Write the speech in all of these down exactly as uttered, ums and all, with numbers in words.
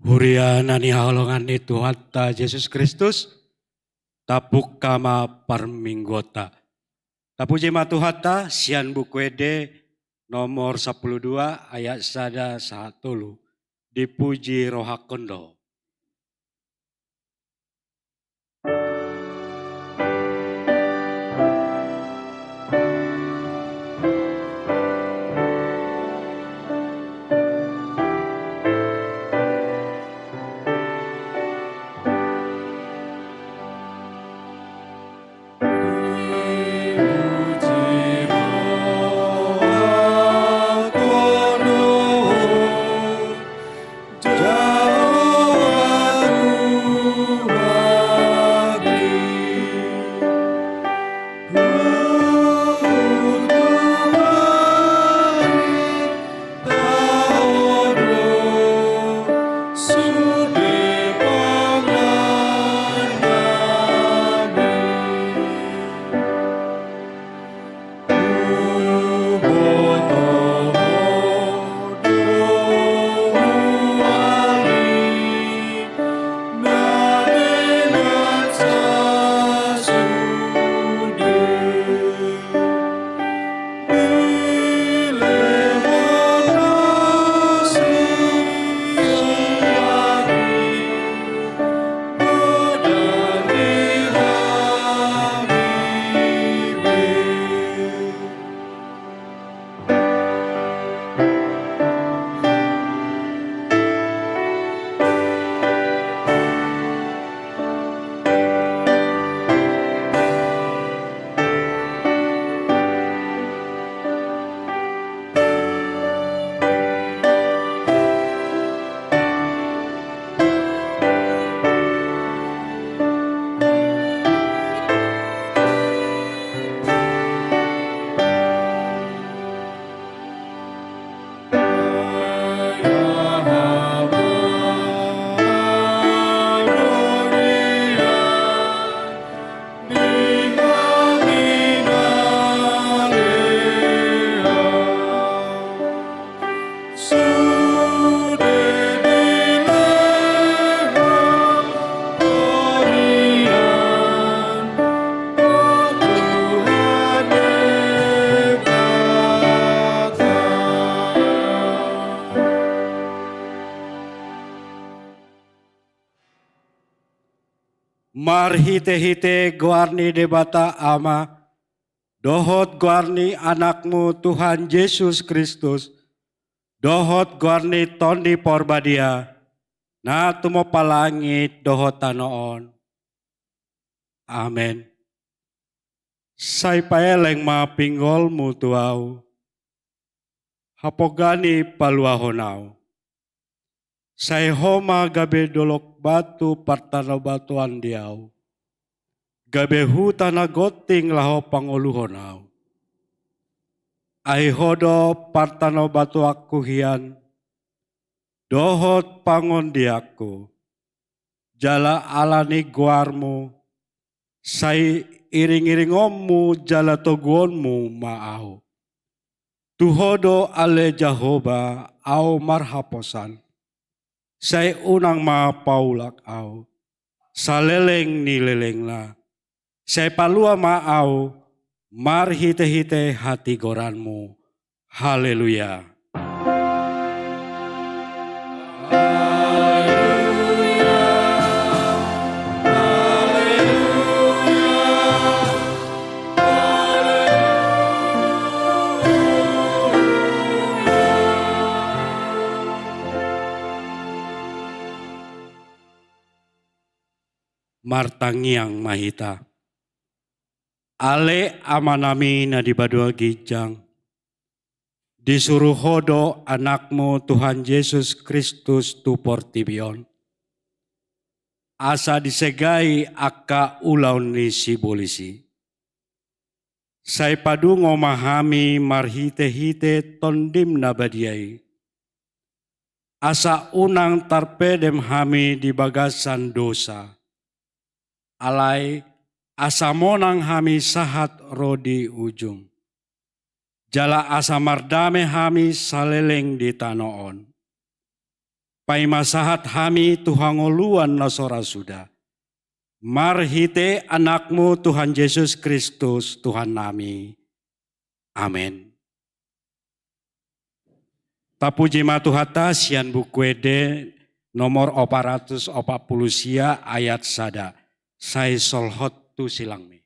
Huria na hinaholongan ni Tuhanta Jesus Kristus, tapungka ma parmingguonta. Tapuji ma Tuhanta sian Buku Ende nomor sampulu dua ayat sada sahat tolu. Dipuji rohangkon do. Marhite-hite goar ni Debata Ama, dohot goar ni Anakmu Tuhan Jesus Kristus, dohot goar ni Tondi Porbadia, na tumompa langit dohot tano on. Amen. Sai paeleng ma pinggolmu tu ahu, hapoga ni paluahon ahu. Sai Ho ma gabe dolok batu partanobatuan di ahu, gabe huta na gonting laho pangoluhon ahu. Ai Ho do partanobatuanku hian, dohot pangondianku, jala ala ni goarmu, sai iring-iringonmu jala toguonmu ma ahu. Tu Ho do ale Jahowa ahu marhaposan, sai unang ma paulak ahu, saleleng ni lelengna, sai palua ma ahu marhite-hite hatigoranmu. Haleluya. Martangiang ma hita. Ale Amanami na di banua ginjang, disuru Ho do Anakmu Tuhan Jesus Kristus tu portibi on, asa disegai angka ulaon ni sibolis i. Sai padungo ma hami marhite-hite Tondim na badia i, asa unang tarpedem hami di bagasan dosa, alai asa monang hami sahat ro di ujung, jala asa mardame hami saleleng di tano on. Paima sahat hami tu hangoluan na so ra suda, marhite Anakmu Tuhan Jesus Kristus Tuhannami. Amen. Tapuji ma Tuhanta sian Buku Ende nomor opat ratus opat pulu sia ayat sada. Sai solhot tu silangmi.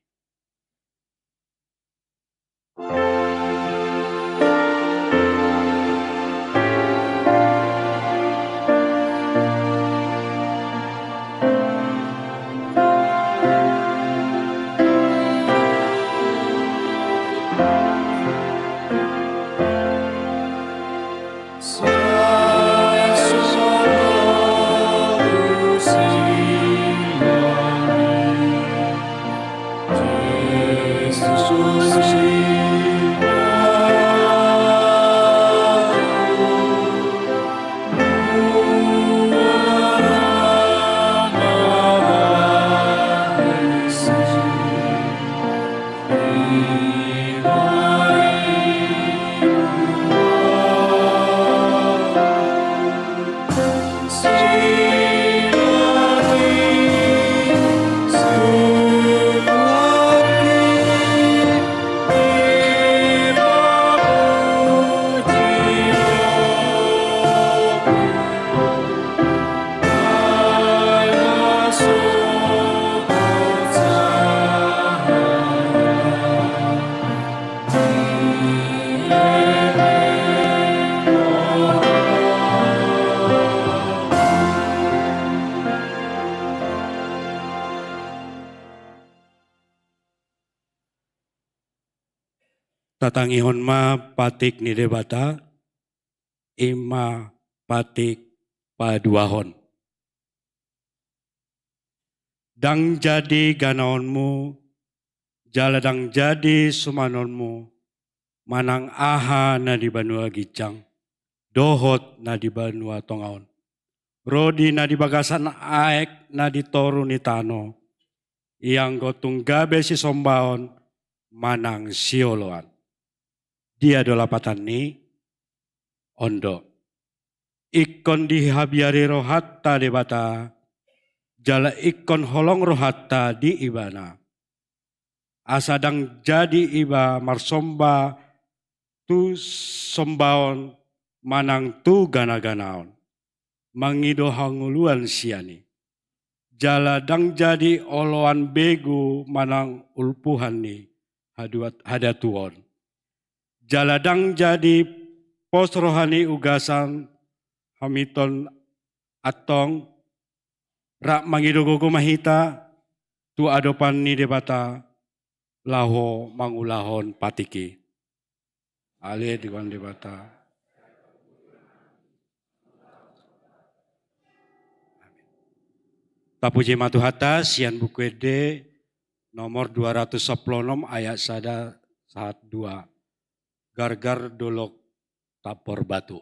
Tatangihon ma patik ni Debata, i ma patik paduahon. Ndang jadi ganaonmu, jala ndang jadi sumanonmu, manang aha na di banua ginjang, dohot na di banua tonga on, ro di na di bagasan aek na di toru ni tano, ianggo tung gabe sisombaon manang sioloan. Dia do lapatanni? On do. Ingkon dihabiari rohanta Debata, jala ingkon holong rohanta di Ibana. Asa ndang jadi iba marsomba tu sombaon manang tu ganaganaon, mangido hangoluan sian i. jala ndang jadi oloan begu manang ulpuhan ni haduat-, hadatuon. Jala ndang jadi pos roha ni ugasan hamiton antong, rap mangido gogo ma hita tu adopan ni Debata laho mangulahon patik i. Ale di goan Debata. Tapuji ma Tuhanta sian Buku Ende nomor dua ratus sampulu onom ayat sada sahat dua. Gargar dolok tampor batu.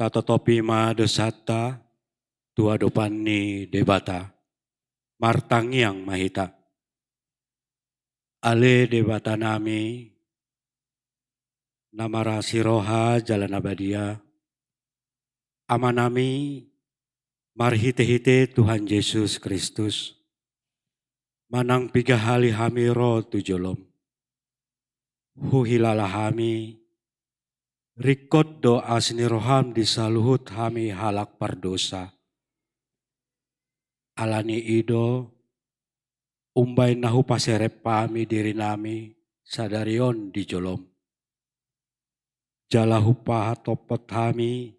Tatotopi ma dosanta tu adopan ni Debata. Martangiang ma hita. Ale Debata nami, na marasi roha jala na badia, Ama nami, marhite-hite Tuhan Jesus Kristus, manang piga hali hami ro tu jolom, huhilala hami, ringkot do asi ni roham di saluhut hami halak pardosa. Ala ni i do, umbaen na hupaserep hami diri nami sadari on di jolom. Jala hupahatophot hami,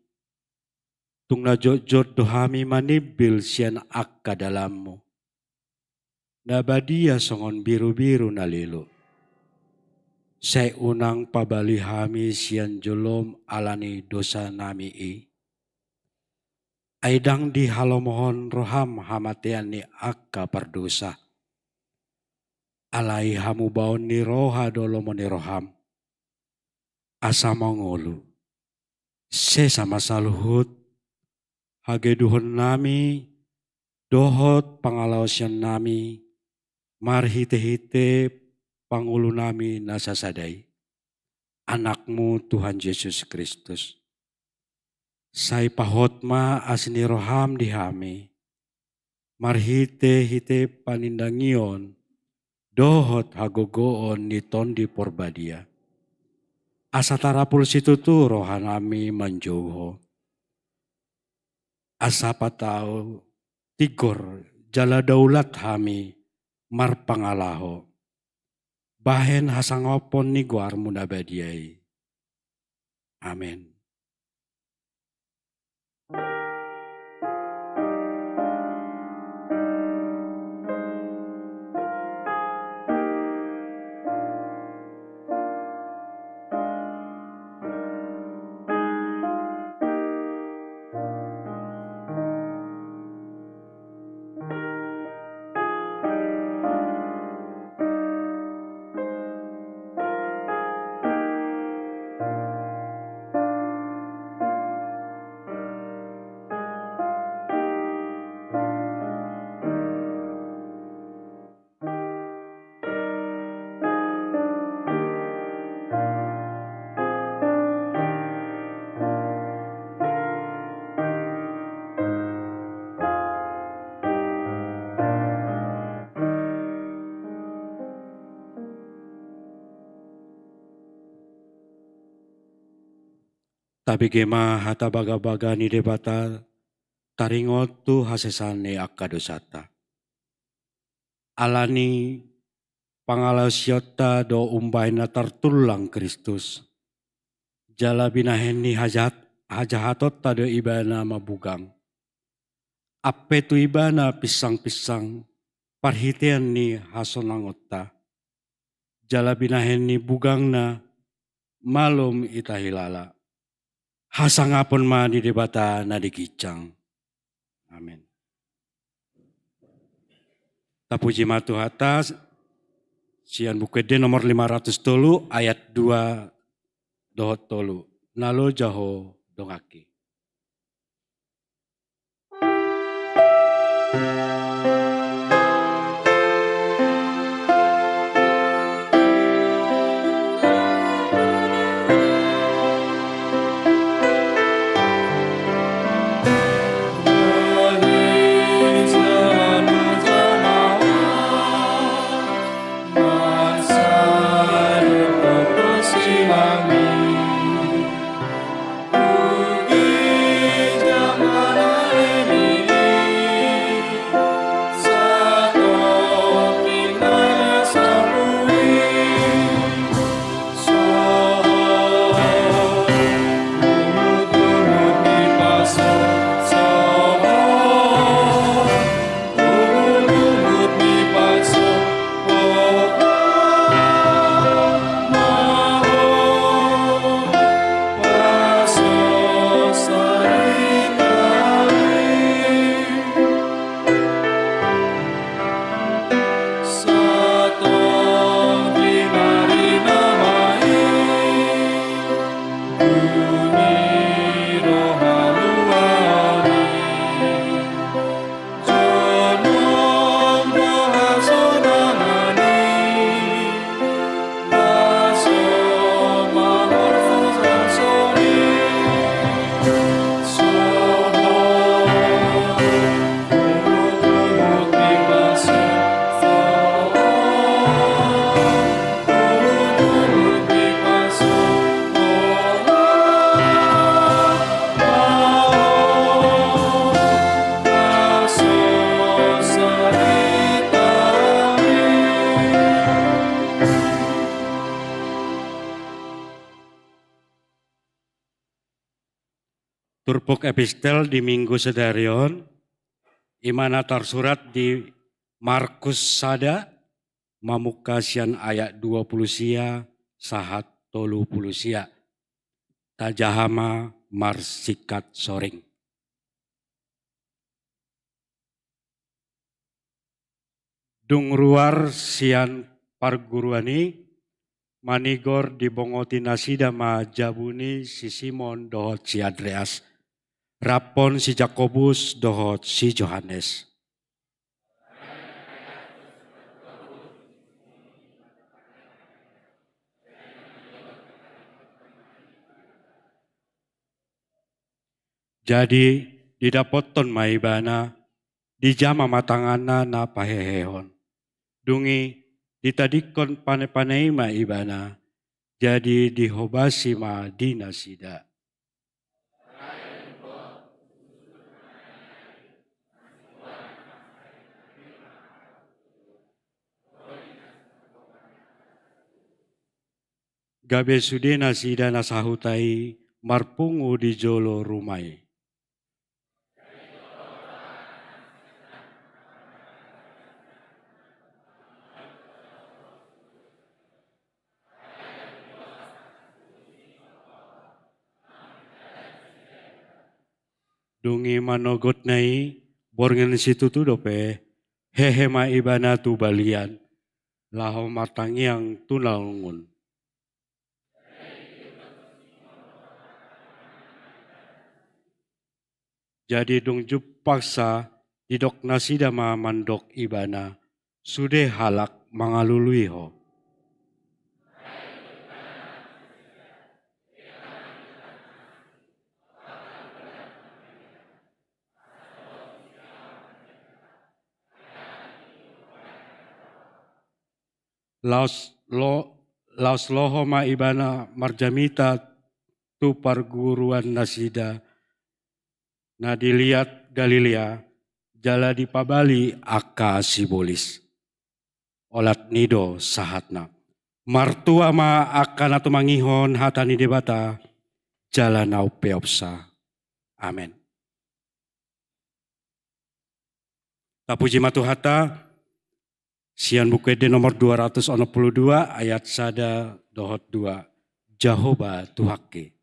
tung na jotjot do hami manimbil sian angka dalanmu, na badia songon birubiru na lilo. Sai unang pabali hami sian jolom ala ni dosa nami i. Ai ndang dihalomohon roham hamatean ni angka pardosa. Alai hamubaon ni roha do lomo ni roham. Asa mangolu. Sesa ma saluhut hageduhon nami dohot pangalaosion nami marhite-hite pangolu nami na sasada i, Anakmu Tuhan Jesus Kristus. Sai pahot ma asi ni roham di hami, marhite-hite panindangion dohot hagogoon ni Tondi Porbadia. Asa tarapul situtu roha nami manjou Ho. Asa patau tigor jala daulat hami marpangalaho bahen hasangapon ni goarmu na badia i. Amen. Tabege ma hata bagabaga ni Debata, taringot tu hasesaan ni angka dosanta. Alani pangalaosionta do umbahen na tartullang Kristus. Jala binahen ni hajahat-, hajahatonta do ibana mabugang. Ampe tu ibana pinsang-pinsang parhitean ni hasonangonta. Jala binahen ni bugangna malum hita hilala hasangapon ma di Debata na di ginjang. Amen. Tapuji ma Tuhanta, sian Buku Ende nomor lima ratus tolu ayat dua dohot tolu. Na loja ho donganki. Turpuk epistel di Minggu sadari on, i ma na tarsurat di Markus sada, mamungka sian ayat dua pulu sia sahat tolu pulu sia. Tajaha ma marsingkat soring. Dung ruar sian parguruan i, manigor dibongoti nasida ma jabu ni si Simon dohot si Andreas, raphon si Jakobus dohot si Johannes. Jadi didapothon ma ibana, dijama ma tanganna na pahehehon. Dung i ditadingkon panepane i ma ibana, jadi dihobasi ma di nasida. Gabe sude nasida na sahuta i marpungu di jolo ruma i. Dung i manogotna i, borngin situtu dope, hehe ma ibana tu balian, laho martangiang tu na lungun. Jadi dung jumpangsa, didok nasida ma mandok ibana, sude halak mangalului ho. Laos lo-, laos loho ma ibana marjamita tu parguruan nasida na di liat Galilea, jala dipabali angka sibolis. Olat ni i do sahatna. Martua ma angka na tumangihon hata ni Debata, jala na umpeopsa. Amen. Tapuji ma Tuhanta, sian Buku Ende nomor dua ratus onom pulu dua, ayat sada dohot dua. Jahowa Tuhangki.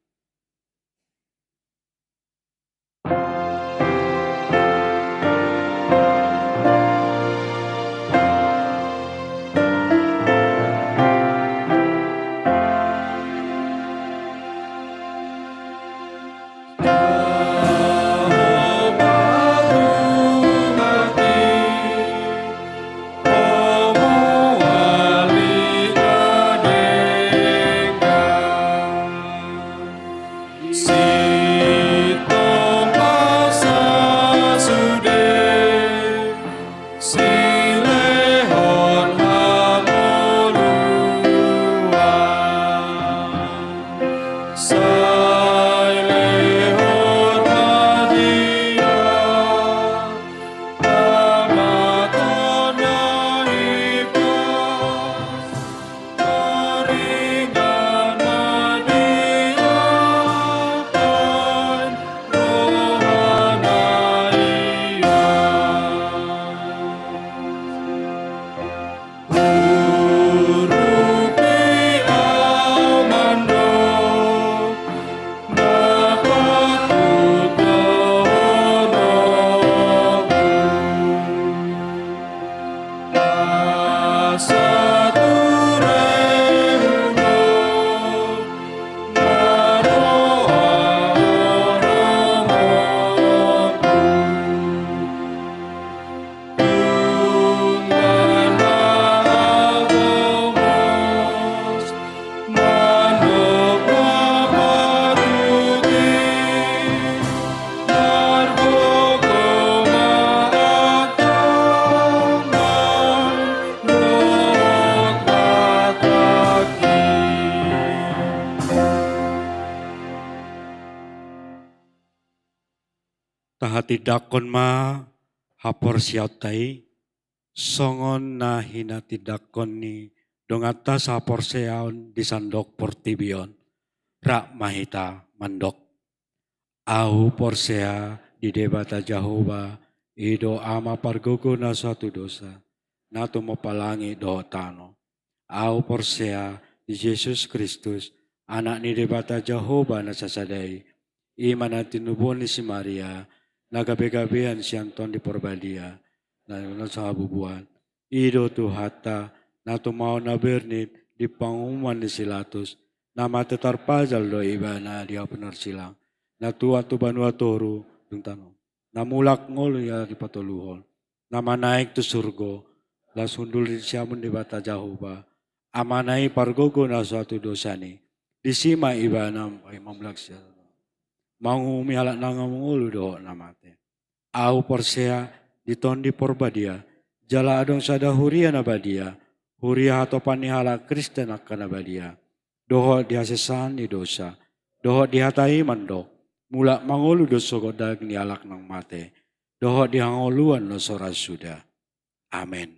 Silehon hangoluan, sai lehon ma dia amanta na hipas. Tahatindangkon ma haporseaonta i, songon na hinatindangkon ni donganta sahaporseaon di sandok portibi on. Rap ma hita mandok. Ahu porsea di Debata Jahowa, i do Ama pargogo na so hatudosa, na tumompa langit dohot tano. Ahu porsea di Jesus Kristus, Anak ni Debata Jahowa na sasada i, i ma na tinubuhon ni si Maria, na gabegabean sian Tondi Porbadia, na, na so habubuhan. I do Tuhanta, na tumaon na bernit di panguhuman ni si Latus, na mate tarpajal do Ibana di api narsilang, na tuat tu banua toru dung tano, na mulak ngolu di ari patoluhon, na manaek tu surgo, laos hundul di siamun ni Debata Jahowa, Amana i pargogo na so hatudosan i, disi ma Ibana mulak sian, manguhumi halak na mangolu dohot na mate. Ahu porsea di Tondi Porbadia, jala adong sada huria na badia, huria hatopan ni halak Kristen angka na badia, dohot di hasesaan ni dosa, dohot di hata i mandok, mulak mangolu do sogot daging ni halak na mate, dohot di hangoluan na so ra suda. Amen.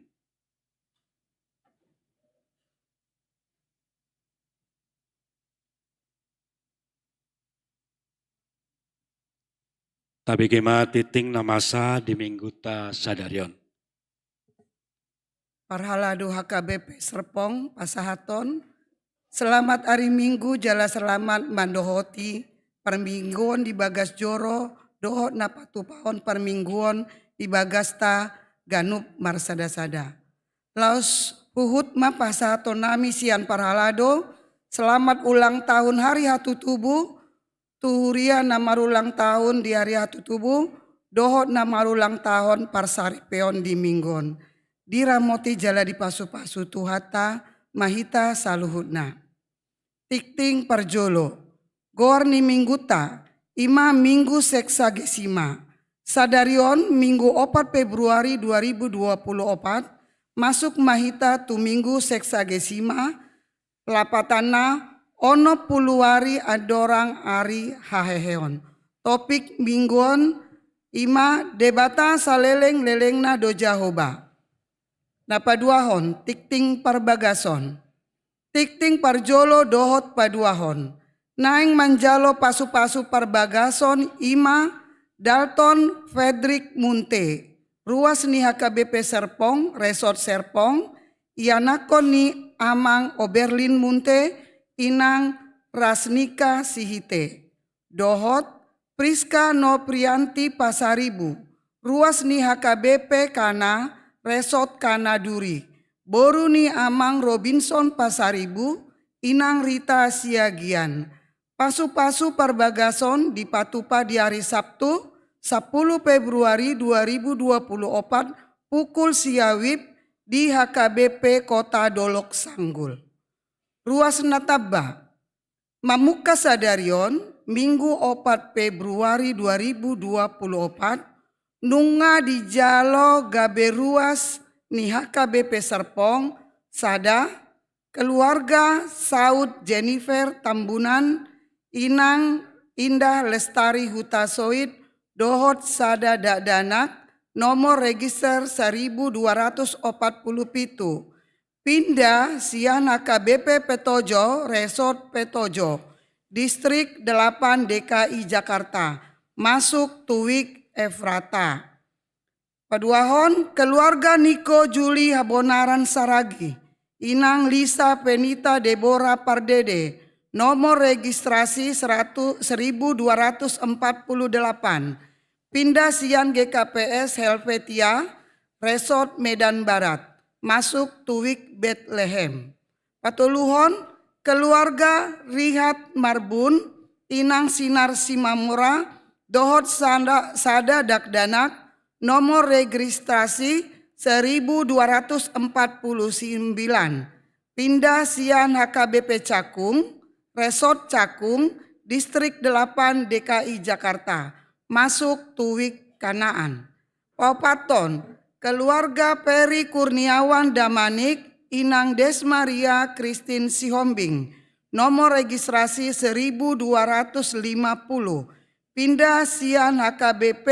Tabege ma tingting na masa di Minggunta sadari on. Parhalado H K B P Serpong pasahathon, selamat ari Minggu jala selamat mandohoti parmingguon di bagas joro dohot na patupahon parmingguon di bagasta ganup marsadasada. Laos huhut ma pasahatonnami sian parhalado, selamat ulang tahun hari hatutubu, tu huria na marulang tahun di ari hatutubu, dohot na marulang tahun parsaripeon di Minggu on. Diramoti jala dipasupasu Tuhanta ma hita saluhutna. Tingting parjolo, goar ni Minggunta, i ma Minggu Seksagesima. Sadari on Minggu opat Februari dua ribu dua puluh opat, masuk ma hita tu Minggu Seksagesima, lapatanna onom pulu ari andorang ari haheheon. Topik minggu on ima Debata saleleng-lelengna do Jahowa. Na paduahon, tingting parbagason. Tingting parjolo dohot paduahon. Naeng manjalo pasu-pasu parbagason ima Dalton Fredrik Munte, ruas ni H K B P Serpong, Resort Serpong, ianakhon ni amang Oberlin Munte, inang Rasnika Sihite. Dohot Priska Noprianti Pasaribu, ruas ni H K B P Kana, Resort Kana Duri, boru ni amang Robinson Pasaribu, inang Rita Siagian. Pasu-pasu parbagason dipatupa di ari Sabtu, sampulu Februari dua ribu dua pulu opat, pukul sia WIB di H K B P Kota Dolok Sanggul. Ruas na tamba. Mamungka sadari on, Minggu opat Februari dua ribu dua pulu opat, nunga dijalo gabe ruas ni H K B P Serpong, sada, keluarga Saud Jennifer Tambunan, inang Indah Lestari Hutasoit, dohot sada dakdanak, nomor register seribu dua ratus opat pulu pitu, pinda sian H K B P Petojo, Resort Petojo, Distrik delapan D K I Jakarta, masuk tu WIB Efrata. Paduahon, keluarga Niko Juli Habonaran Saragi, inang Lisa Penita Debora Pardede, nomor registrasi seratus, seribu dua ratus empat puluh delapan, pinda sian G K P S Helvetia, Resort Medan Barat, masuk tu WIB Betlehem. Patoluhon, keluarga Rihat Marbun, inang Sinar Simamora, dohot sada, sada dakdanak, nomor registrasi seribu dua ratus empat puluh sembilan, pinda sian H K B P Cakung, Resort Cakung, Distrik delapan D K I Jakarta, masuk tu WIB Kanaan. Paopathon, keluarga Peri Kurniawan Damanik, inang Des Maria Kristin Sihombing, nomor registrasi seribu dua ratus lima puluh, pinda sian H K B P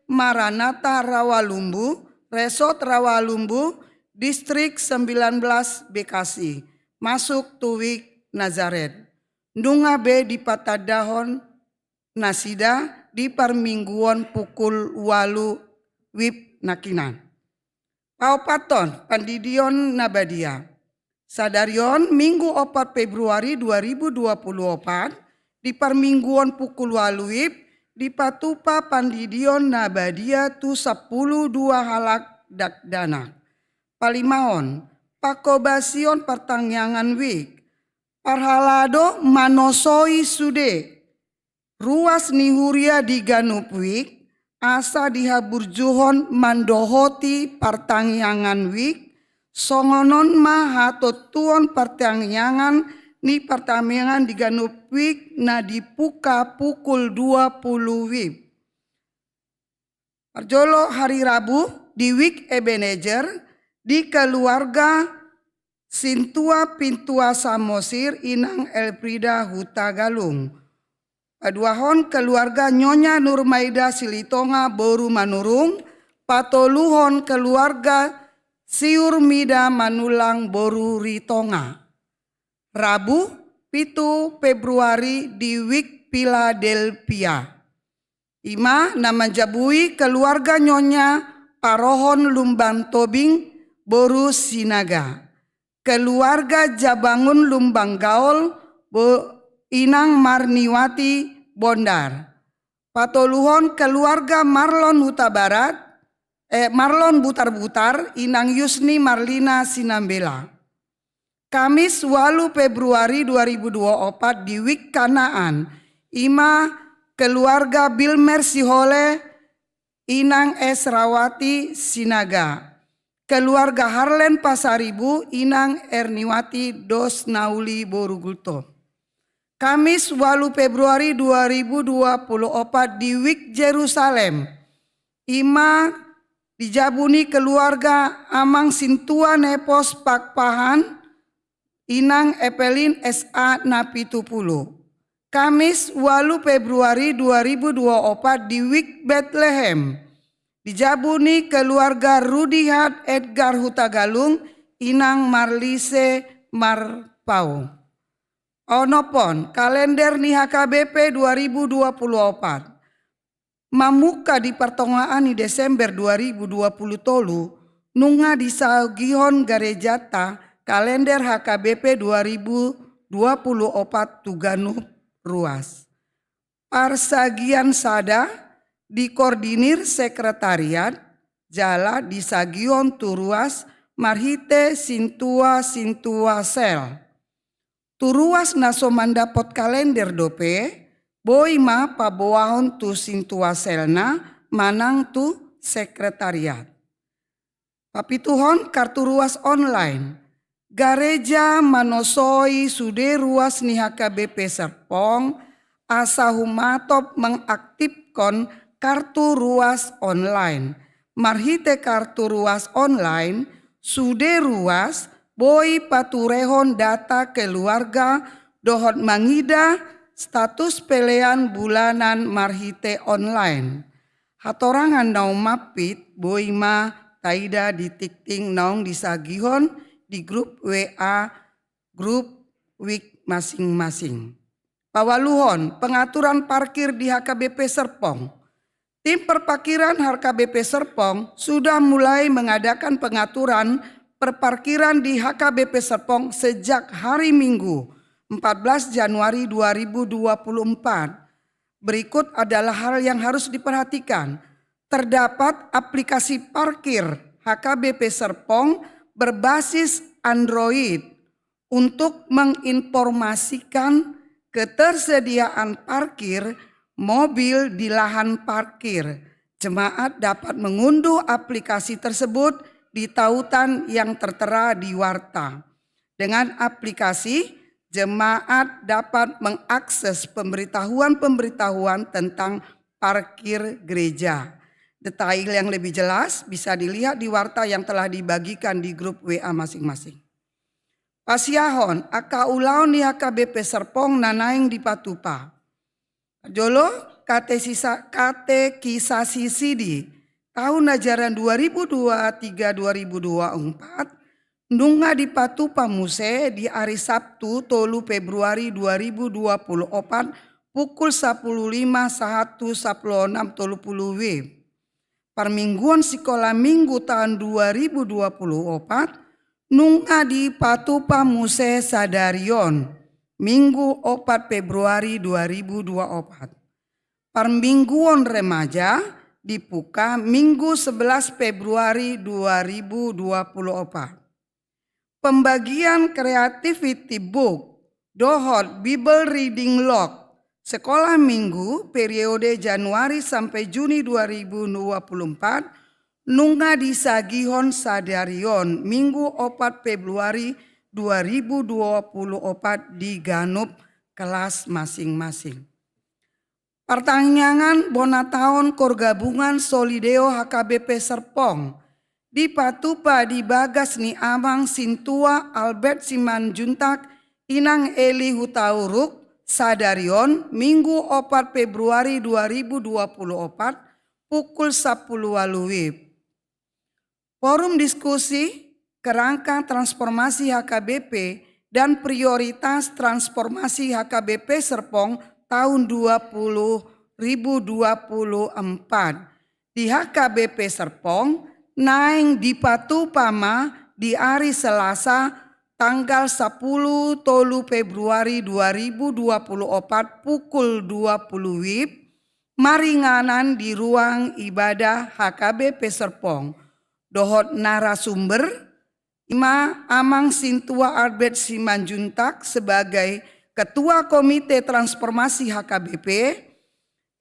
Maranatha Rawalumbu, Resort Rawalumbu, Distrik sembilan belas Bekasi, masuk tu WIB Nazaret. Nunga be dipatandahon nasida di parmingguon pukul ualu WIB nangkinan. Paopathon, pandidion na badia. Sadari on, Minggu opat Februari dua ribu dua puluh opat, di parmingguon pukul ualu WIB, dipatupa pandidion na badia tu sampulu dua halak dakdanak. Palimaon, panghobasion partangiangan WIB. Parhalado manosoi sude ruas ni huria di ganup WIB, asa dihaburjuhon mandohoti partangiangan WIB, songon on ma hatontuon partangiangan ni partangiangan di ganup WIB na dibuka pukul dua puluh WIB. Parjolo hari Rabu di WIB Ebenezer, di keluarga Sintua Pintua Samosir, inang Elfrida Hutagalung. Paduahon, keluarga Nyonya Nurmaida Silitonga boru Manurung. Patoluhon, keluarga Siurmida Manulang boru Ritonga. Rabu, pitu Februari di WIB Philadelphia. Ima na manjabui keluarga Nyonya Parohon Lumban Tobing boru Sinaga. Keluarga Jabangun Lumban Gaol bo-, inang Marniwati Bondar. Patoluhon keluarga Marlon Hutabarat, eh, Marlon Butarbutar, inang Yusni Marlina Sinambela. Kamis, ualu Februari dua ribu dua opat, di WIB Kanaan, ima keluarga Bilmer Sihole, inang Esrawati Sinaga, keluarga Harlen Pasaribu, inang Erniwati Dos Nauli boru Gultom. Kamis, ualu Februari dua ribu dua puluh opat, di WIB Jerusalem, ima di jabu ni keluarga amang Sintua Nepos Pakpahan, Inang Evelyn S A Napitupulu. Kamis, ualu Februari dua ribu dua opat, di Wijk Betlehem. Di jabu ni keluarga Rudihat Edgar Hutagalung, Inang Marlise Marpau. Onom on, kalender ni H K B P dua ribu dua puluh opat. Mamungka di partongaan ni Desember dua ribu dua puluh tolu, nunga disagihon garejanta kalender H K B P dua ribu dua puluh opat tu ganup ruas. Parsagian sada dikoordinir sekretariat, jala disagihon tu ruas marhite sintua-sintua sel. Tu ruas na so mandapot kalender dope, boi ma paboahon tu sintua selna manang tu sekretariat. Papituhon, kartu ruas online. Gareja manosoi sude ruas ni H K B P Serpong asa humatop mengaktifkon kartu ruas online. Marhite kartu ruas online, sude ruas boi paturehon data keluarga dohot mangida status pelean bulanan marhite online. Hatorangan naung mampit boi ma taida di tingting naung disagihon di grup W A grup Wijk masing-masing. Paualuhon, pengaturan parkir di H K B P Serpong. Tim perparkiran H K B P Serpong sudah mulai mengadakan pengaturan perparkiran di H K B P Serpong sejak hari Minggu, empat belas Januari dua ribu dua puluh empat. Berikut adalah hal yang harus diperhatikan. Terdapat aplikasi parkir H K B P Serpong berbasis Android untuk menginformasikan ketersediaan parkir mobil di lahan parkir. Jemaat dapat mengunduh aplikasi tersebut di tautan yang tertera di warta. Dengan aplikasi, jemaat dapat mengakses pemberitahuan-pemberitahuan tentang parkir gereja. Detail yang lebih jelas bisa dilihat di warta yang telah dibagikan di grup W A masing-masing. Pasiahon, angka ulaon ni H K B P Serpong na naeng dipatupa. Jolo, katesisa-, katekisasi sidi. Tahun ajaran dua ribu dua tiga dua ribu dua empat, nunga dipatupa muse di ari Sabtu, tolu Februari dua ribu dua puluh opat, pukul sapuluh lima sahat tu sapuluh onom tolu puluh W I B. Parmingguon sikola minggu taon dua ribu dua puluh opat, nunga dipatupa muse sadari on, Minggu opat Februari dua ribu dua opat. Parmingguon remaja dibuka Minggu sebelas Februari dua ribu dua puluh opat. Pembagian creativity book dohot Bible reading log sekolah minggu periode Januari sampai Juni dua ribu dua puluh empat nunga disagihon sadari on, Minggu opat Februari dua ribu dua puluh opat, di ganup kelas masing-masing. Partangiangan bona taon Koor Gabungan Solideo H K B P Serpong dipatupa di bagas ni Amang Sintua Albert Simanjuntak, Inang Eli Hutauruk, sadari on, Minggu opat Februari dua ribu dua puluh opat, pukul sapuluh ualu W I B. Forum diskusi kerangka transformasi H K B P dan prioritas transformasi H K B P Serpong tahun dua puluh ribu dua puluh empat. Di H K B P Serpong, naeng dipatupa ma di ari Selasa tanggal sapuluh tolu Februari dua ribu dua puluh opat pukul dua puluh W I B, maringanan di ruang ibadah H K B P Serpong, dohot narasumber, i ma Amang Sintua Albert Simanjuntak sebagai Ketua Komite Transformasi H K B P,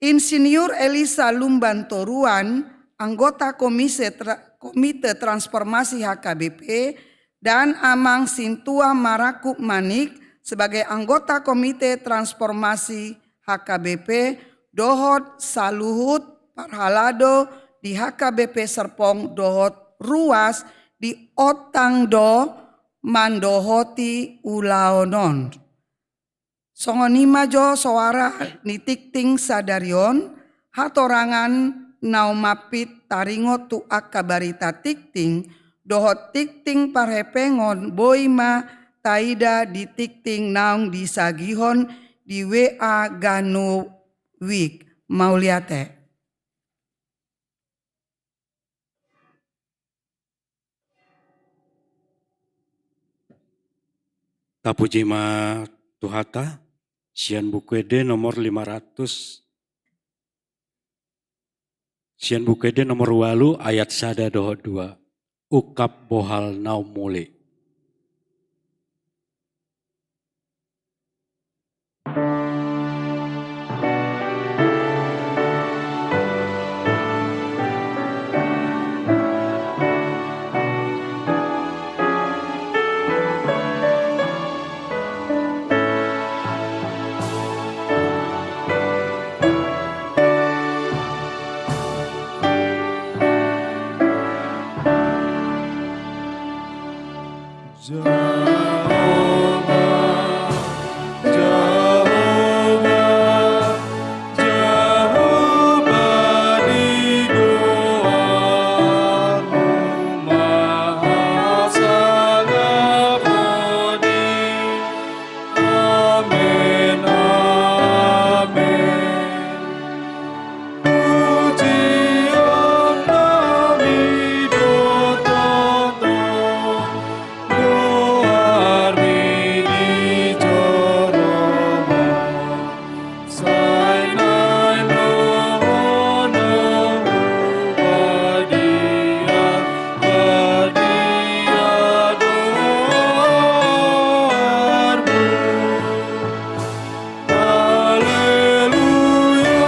Insinyur Elisa Lumban Toruan, anggota Komisi Tra-, Komite Transformasi H K B P, dan Amang Sintua Marakup Manik sebagai anggota Komite Transformasi H K B P, dohot saluhut parhalado di H K B P Serpong dohot ruas di ontang do mandohoti ulaon on. Songon i ma jo soara ni tingting sadari on, hatorangan naung mampit taringot tu angka barita tingting dohot tingting parhepengon boi ma taida di tingting naung disagihon di W A ganup wijk. Mauliate. Tapuji ma Tuhanta, sian Buku Ende nomor lima ratus, sian Buku Ende nomor ualu ayat sada dohot dua. Ungkap bohal na ummuli. Jahowa, Jahowa, Jahowa, di goarmu ma hasangapon i. Amen, amen. Pujion nami do toto, goarmi dijoro ma. Sai naeng dohonon badia, badia do goarmu. Haleluya,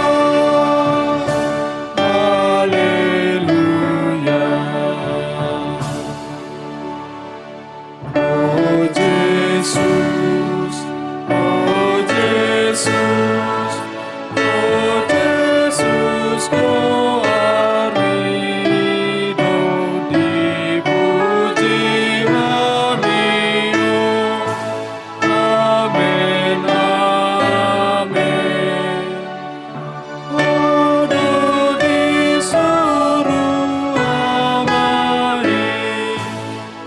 haleluya. O Jesus, o Jesus, o Jesus, goarmi do dipuji hami. Amen, amen. Ho do disuru Ama i,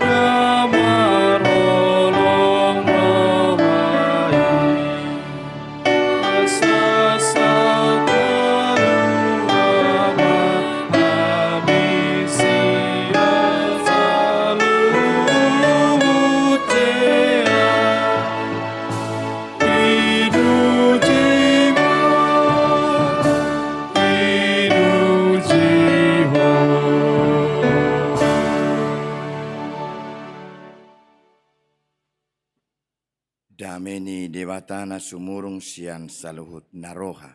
na marholong roha i. Asa sahat haluaon ma hami sian saluhut jea. Pinuji ma, pinuji Ho. Dame ni Debata na sumurung sian saluhut na roha,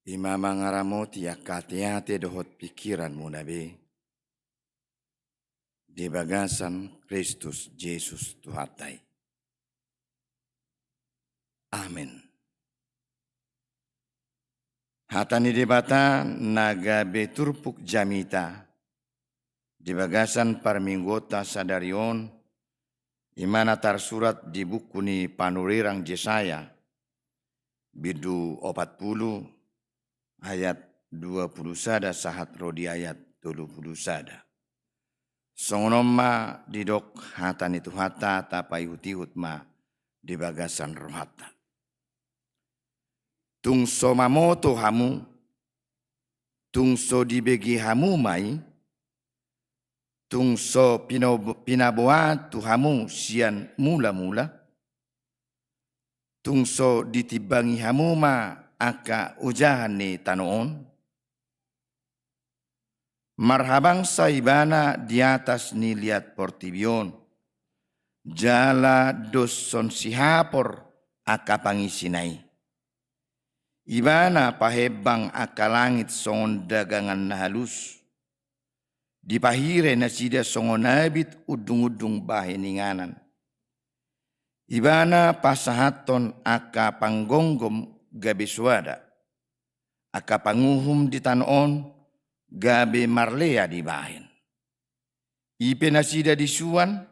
i ma mangaramoti angka ateate dohot pingkiranmuna be di bagasan Kristus Jesus Tuhanta i. Amen. Hata ni Debata na gabe turpuk jamita di bagasan parmingguonta sadari on, i ma na tarsurat di buku ni panurirang Jesaya, bindu opat pulu, ayat dua pulu sada sahat ro di ayat tolu pulu sada. Songon on ma didok hata ni Tuhanta, tapaihutihut ma di bagasan rohanta. Tung so mamoto hamu, tung so dibege hamu ma i, tung so pino-, pinaboa tu hamu sian mulamula, tung so ditimbangi hamu ma angka ojahan ni tano on. Marhabangsa Ibana di atas ni liat portibi on, jala doshon sihapor angka pangisina i. Ibana pahembang angka langit songon dagangan na halus, dipahire nasida songon abit undungundung bahen inganan. Ibana pasahathon angka panggomgom gabe soada, angka panguhum di tano on gabe marlea dibahen. I pe nasida disuan,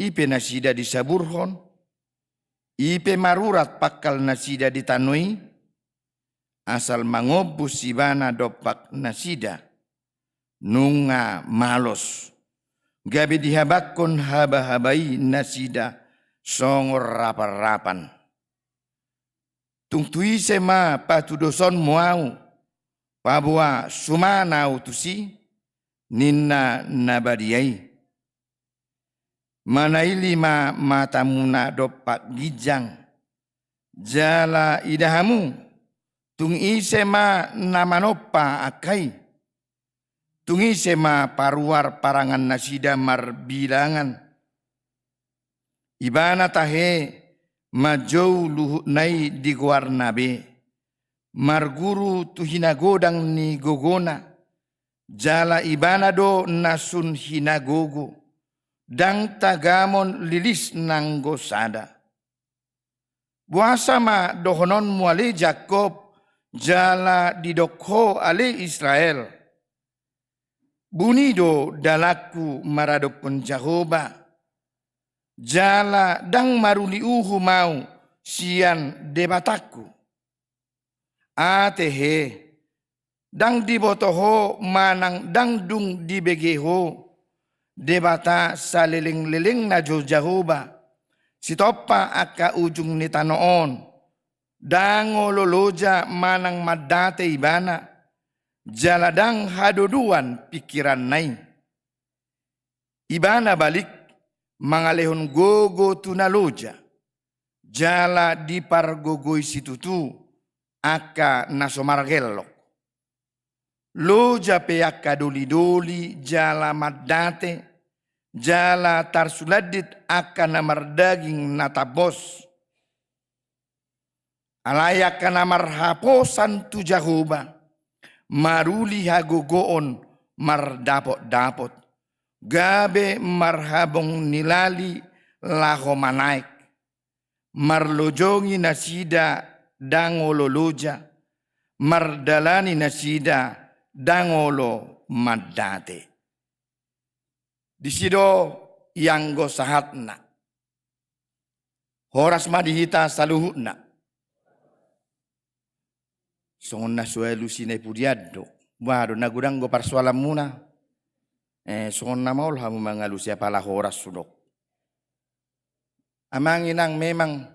i pe nasida disaburhon, i pe marurat pangkal nasida di tano i, asal mangombus ibana dompak nasida, nunga malos, gabe dihabanghon habahaba i nasida songon rapanrapan. Tung tu ise ma patudosonmu ahu, paboa suman ahu tusi, ninna na badia i. Manaili ma matamuna dompak ginjang, jala ida hamu, tung ise ma na manompa angka i. Tung ise ma paruar parangan nasida marbilangan. Ibana tahe manjou luhutna i di goarna be, marguru tu hinagodang ni gogona, jala ibana do na sun hinagogo, ndang tagamon lilis nanggo sada. Boasa ma dohononmu ale Jakkob, jala didok ho ale Israel? Buni do dalanku maradophon Jahowa, jala ndang maruli uhum ahu sian Debatangku. Ate he, ndang diboto ho manang ndang dung dibege ho, Debata salelenglelengna jo Jahowa, sitompa angka ujung ni tano on, ndang olo loja manang mandate ibana, jala ndang hadodoan pingkiranna i. Ibana balik mangalehon gogo tu na loja, jala dipargogoi situtu angka na so margellok. Loja pe angka dolidoli jala mandate, jala tarsulandit angka na mardaging na tambos. Alai angka na marhaposan tu Jahowa, maruli hagogoon mardapotdapot, gabe marhabong ni lali laho manaek, marlojongi nasida ndang olo loja, mardalani nasida ndang olo mandate. Disi do ianggo sahatna. Horas ma di hita saluhutna. Songon na so alusi na i pudian do. Bah, do na godang do parsoalanmuna. Eh, songon na maol hamu mangalusi apala horas hudok. Amang inang, memang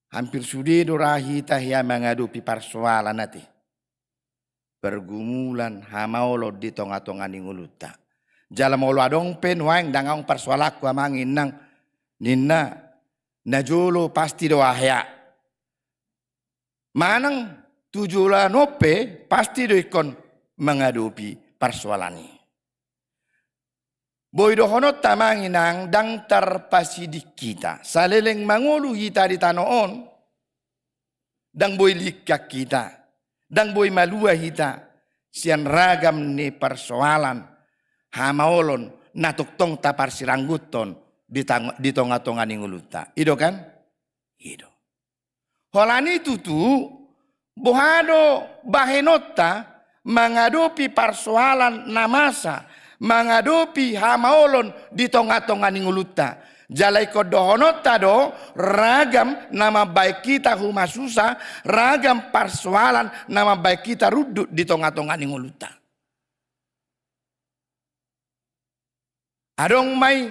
hampir sude do ra hita hea mangadopi parsoalan ate. Pergumulan, hamaolon di tongatonga ni ngolunta. Jala molo adong pe nuaeng ndang adong parsoalanku amang inang, ninna, na jolo pasti do aha hea. Manang tu joloan on pe pasti do ingkon mangadopi parsoalan i. Boi dohononta amang inang ndang tarpasiding hita. Saleleng mangolu hita di tano on, ndang boi lingkak hita, ndang boi malua hita sian ragam ni parsoalan, hamaolon na tongtong taparsirangguthon di tang-, di tongatonga ni ngolunta. I do kan? I do. Holan i tutu, boha do bahenonta mangadopi parsoalan na masa, mangadopi hamaolon di tongatonga ni ngolunta. Jala ingkon dohononta do, ragam na mambahen hita humasusa, ragam parsoalan na mambahen hita rundut di tongatonga ni ngolunta. Adong ma i,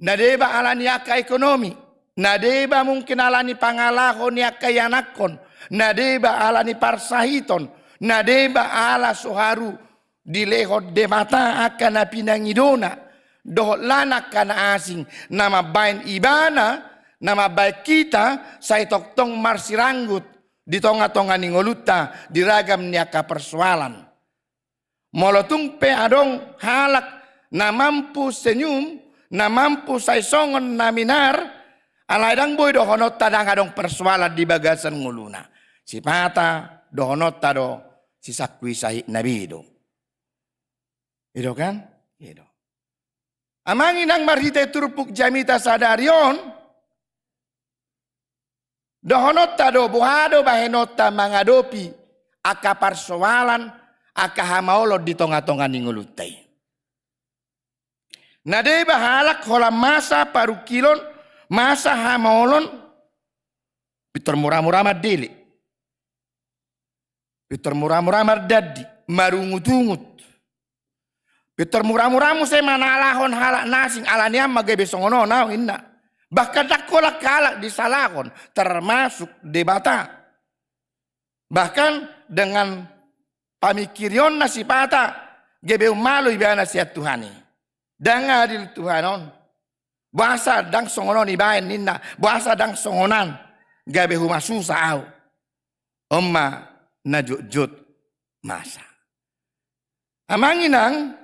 na deba ala ni angka ekonomi, na deba mungkin ala ni pangalaho ni angka ianakhon, na deba ala ni parsahiton, na deba ala so haru dilehon Debata angka na pinangidona, dohot lan angka na asing, na mambahen ibana, na mambahen hita sai tongtong marsiranggut di tongatonga ni ngolunta di ragam ni angka parsoalan. Molo tung pe adong halak na mampu senyum, na mampu sai songon na minar, alai ndang boi dohononta ndang adong parsoalan di bagasan ngoluna. Sipata dohononta do sisangkui sahitna be do. I do kan? I do. Amang inang, marhite turpuk jamita sadari on, dohononta do, boha do bahenonta mangadopi angka parsoalan, angka hamaolon di tonga-tonga ni ngolunta i. Na deba halak holan masa parungkilon, masa hamaolon, pintor mura-mura mandele. Pintor mura-mura mardandi, marungut-ungut. Pintor mura-mura muse manalahon halak na asing, ala ni aha ma gabe songon on au, ninna. Bahkan ndang holan halak disalahon, termasuk Debata. Bahkan dengan pamingkirionna sipata, gabe ummalo ibana sian Tuhan i. Ndang adil Tuhan on. Boasa ndang songon on ibaen, ninna. Boasa ndang songon an gabe humasusa au. On ma na jotjot masa. Amang inang,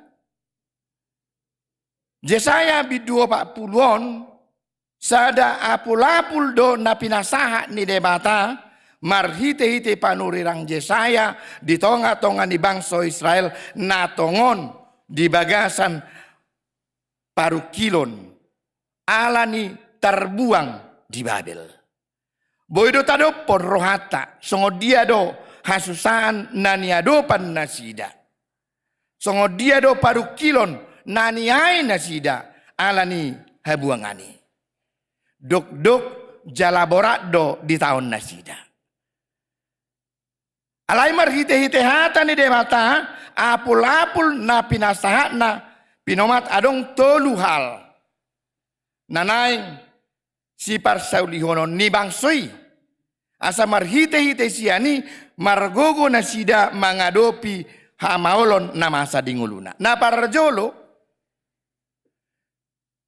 Jesaya bindu opat pulu on, sada apul-apul do na pinasahat ni Debata marhite-hite panurirang Jesaya di tonga-tonga ni bangso Israel na tongon di bagasan parungkilon ala ni tarbuang di Babel. Boi do tadophon rohanta, songon dia do hasusaan na niadopan nasida. Songon dia do parungkilon na niae nasida ala ni habuangan i. Dokdok jala borat do ditaon nasida. Alai marhite-hite hata ni Debata, apul-apul na pinasahatna pinomat adong tolu hal na naeng siparsaulihonon ni bangso i. Asa marhite-hite sian i margogo nasida mangadopi hamaolon na masa di ngoluna. Na parjolo,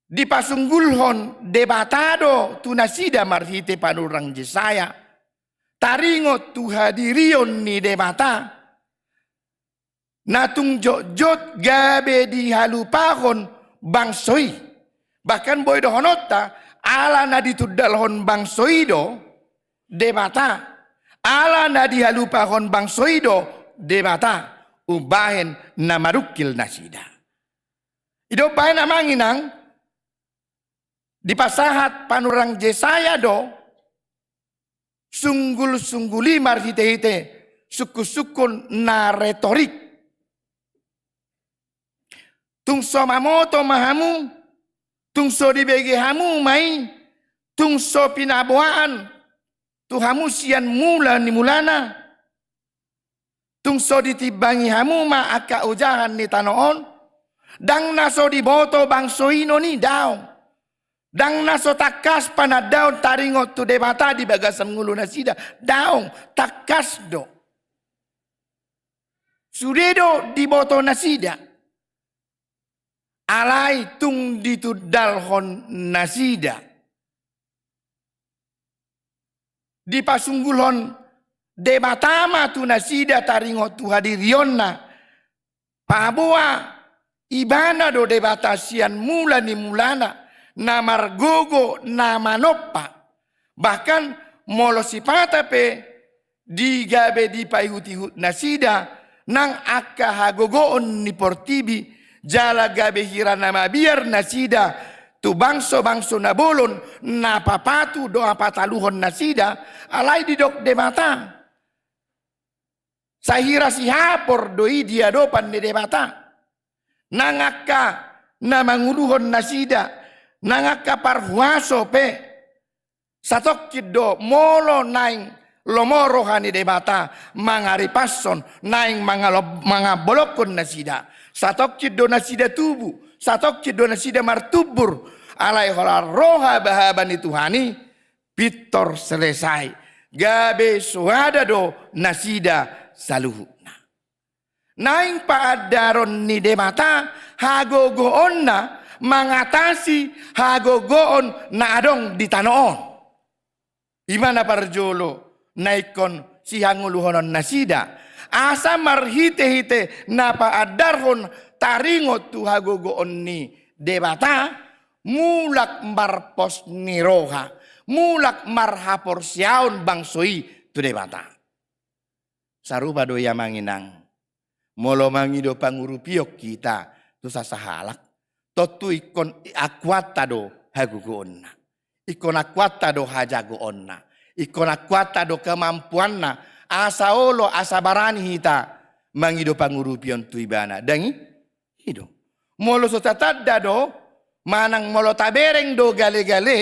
dipasunggulhon Debata do tu nasida marhite panurirang Jesaya, taringot tu hadirion ni Debata, na tung jotjot gabe dihalupahon bangso i. Bahkan boi dohononta, ala na ditundalhon bangso i do Debata, ala na dihalupahon bangso i do Debata, umbahen na marungkil nasida. I do umbahen, amang inang, dipasahat panurirang Jesaya do sunggul-sunggul i marhite-hite sungkun-sungkun na retorik. Tung so mamoto ma hamu, tung so dibege hamu ma i, tung so pinaboaan tu hamu sian mula ni mulana, tung so ditimbangi hamu ma angka ojahan ni tano on. Ndang na so diboto bangso i non i, daong. Ndang na so tangkas panandaon taringot tu Debata di bagasan ngolu nasida, daong, tangkas do. Sude do diboto nasida. Alai tung ditundalhon nasida. Dipasunggulhon Debata ma tu nasida taringot tu hadirionna. Paboa Ibana do Debata sian mula ni mulana, na margogo, na manompa. Bahkan molo sipata pe di gabe dipaihut-ihut nasida nang angka hagogoon ni portibi, jala gabe hira na mabiar nasida tu bangso-bangso na bolon na papatu dohot pataluhon nasida, alai didok Debata, sai hira sihapor do i di adopan ni Debata. Nang angka na manguluhon nasida, nang angka parhuaso pe, satongkin do molo naeng lomo roha ni Debata mangaripashon, naeng mangalo-, mangambolongkon nasida. Satongkin do nasida tubu, satongkin do nasida martumbur, alai holan ro habahaba ni Tuhan i, pintor selesai, gabe soada do nasida saluhutna. Naeng paandaron ni Debata hagogoonna mangatasi hagogoon na adong di tano on. I ma na parjolo na ingkon sihangoluhonon nasida, asa marhite-hite na paandarhon taringot tu hagogoon ni Debata, mulak marpos ni roha, mulak marhaporseaon bangso i tu Debata. Sarupa do i, amang inang, molo mangido pangurupion hita tu sasahalak, tontu ingkon akuanta do hagogoonna, ingkon akuanta do hajagoonna, ingkon akuanta do kemampuanna, asa olo, asa barani hita mangido pangurupion tu ibana. Ndang i? I do. Molo so tatanda do, manang molo tabereng do gale-gale,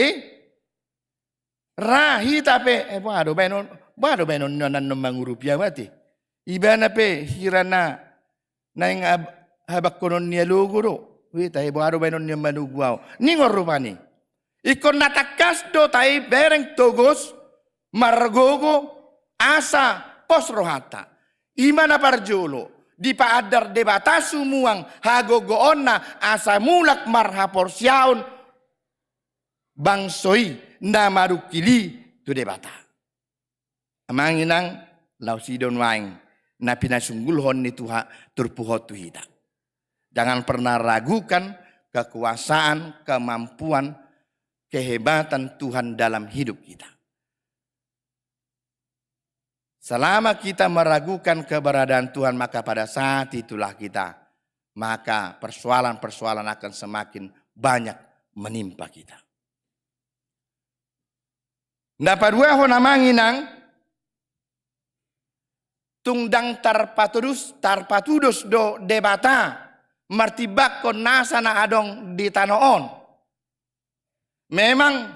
ra hita pe, eh, boha do baenon, boha do baenon ni on annon mangurupi au ate. Ibana pe hira na naeng ab-, habangkonon ni alogo do. Hita, eh, boha do baenon ni on manogu au. Ningon rupani. Ingkon na tangkas do tabereng togos, margogo, asa pos rohanta. I ma na parjolo, dipaandar Debata sumuang hagogoonna asa mulak marhaporseaon bangso i na marungkil i tu Debata. Amang inang, laos i do nuaeng na pinasunggulhon ni Tuha-, turpuk on tu hita. Jangan pernah ragukan kekuasaan, kemampuan, kehebatan Tuhan dalam hidup kita. Selama kita meragukan keberadaan Tuhan, maka pada saat itulah kita, maka persoalan-persoalan akan semakin banyak menimpa kita. Na paduahon amang inang, tung ndang tarpatudus, tarpatudos do Debata martimbangkon nasa na adong di tano on. Memang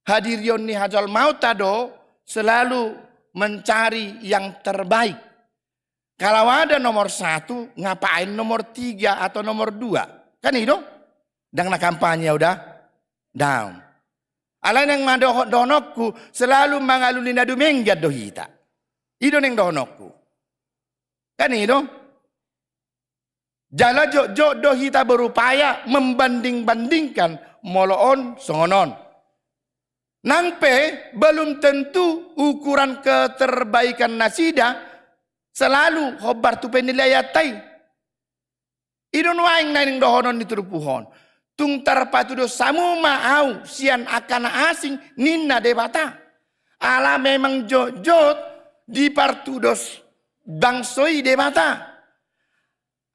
hadirion ni hajolmaonta do selalu mencari yang terbaik. Kalau ada nomor satu, ngapain nomor tiga atau nomor dua? Kan i do? Ndang na kampanye au da? Daong. Alai naeng ma dohononku, selalu mangalului na dumenggan do hita. I do naeng dohononku. Kan i do? Jala jotjot do hita berupaya membanding-bandingkan molo on songon on. Nang pe belum tentu ukuran keterbaikan nasida selalu hombar tu penilaianta i. I do nuaeng naeng dohonon ni turpuk on. Tung tarpatudos hamu ma au sian angka na asing, ninna Debata. Ala memang jotjot dipartudos bangso i Debata.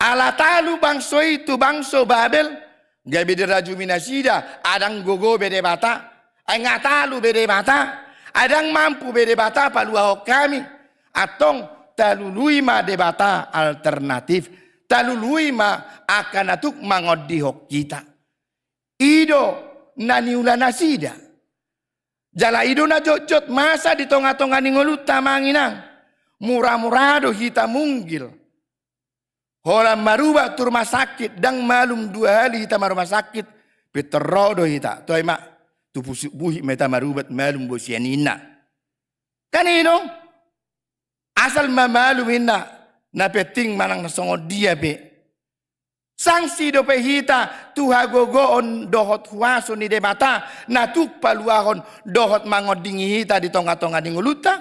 Ala talu bangso i tu bangso Babel, gabe dirajumi nasida, ai ndang gogo be Debata, ai nga talu be Debata, ai ndang mampu be Debata paluahon hami. Antong talului ma debata alternatif, talului ma angka na tuk mangondihon hita. I do na niula nasida. Jala i do na jotjot masa di tongatonga ni ngolunta amang inang. Muramura do hita munggil. Holan marubat tu rumah sakit, ndang malum dua hali hita marumah sakit, pintor ro do hita. Toe ma, tu Pusuk Buhit ma hita marubat, malum bo sian i ninna. Kan i do? Asal ma malum ninna, na penting manang na songon dia pe. Sangsi dope hita tu hagogoon dohot huaso ni Debata, na tuk paluahon dohot mangondingi hita di tongatonga ni ngolunta?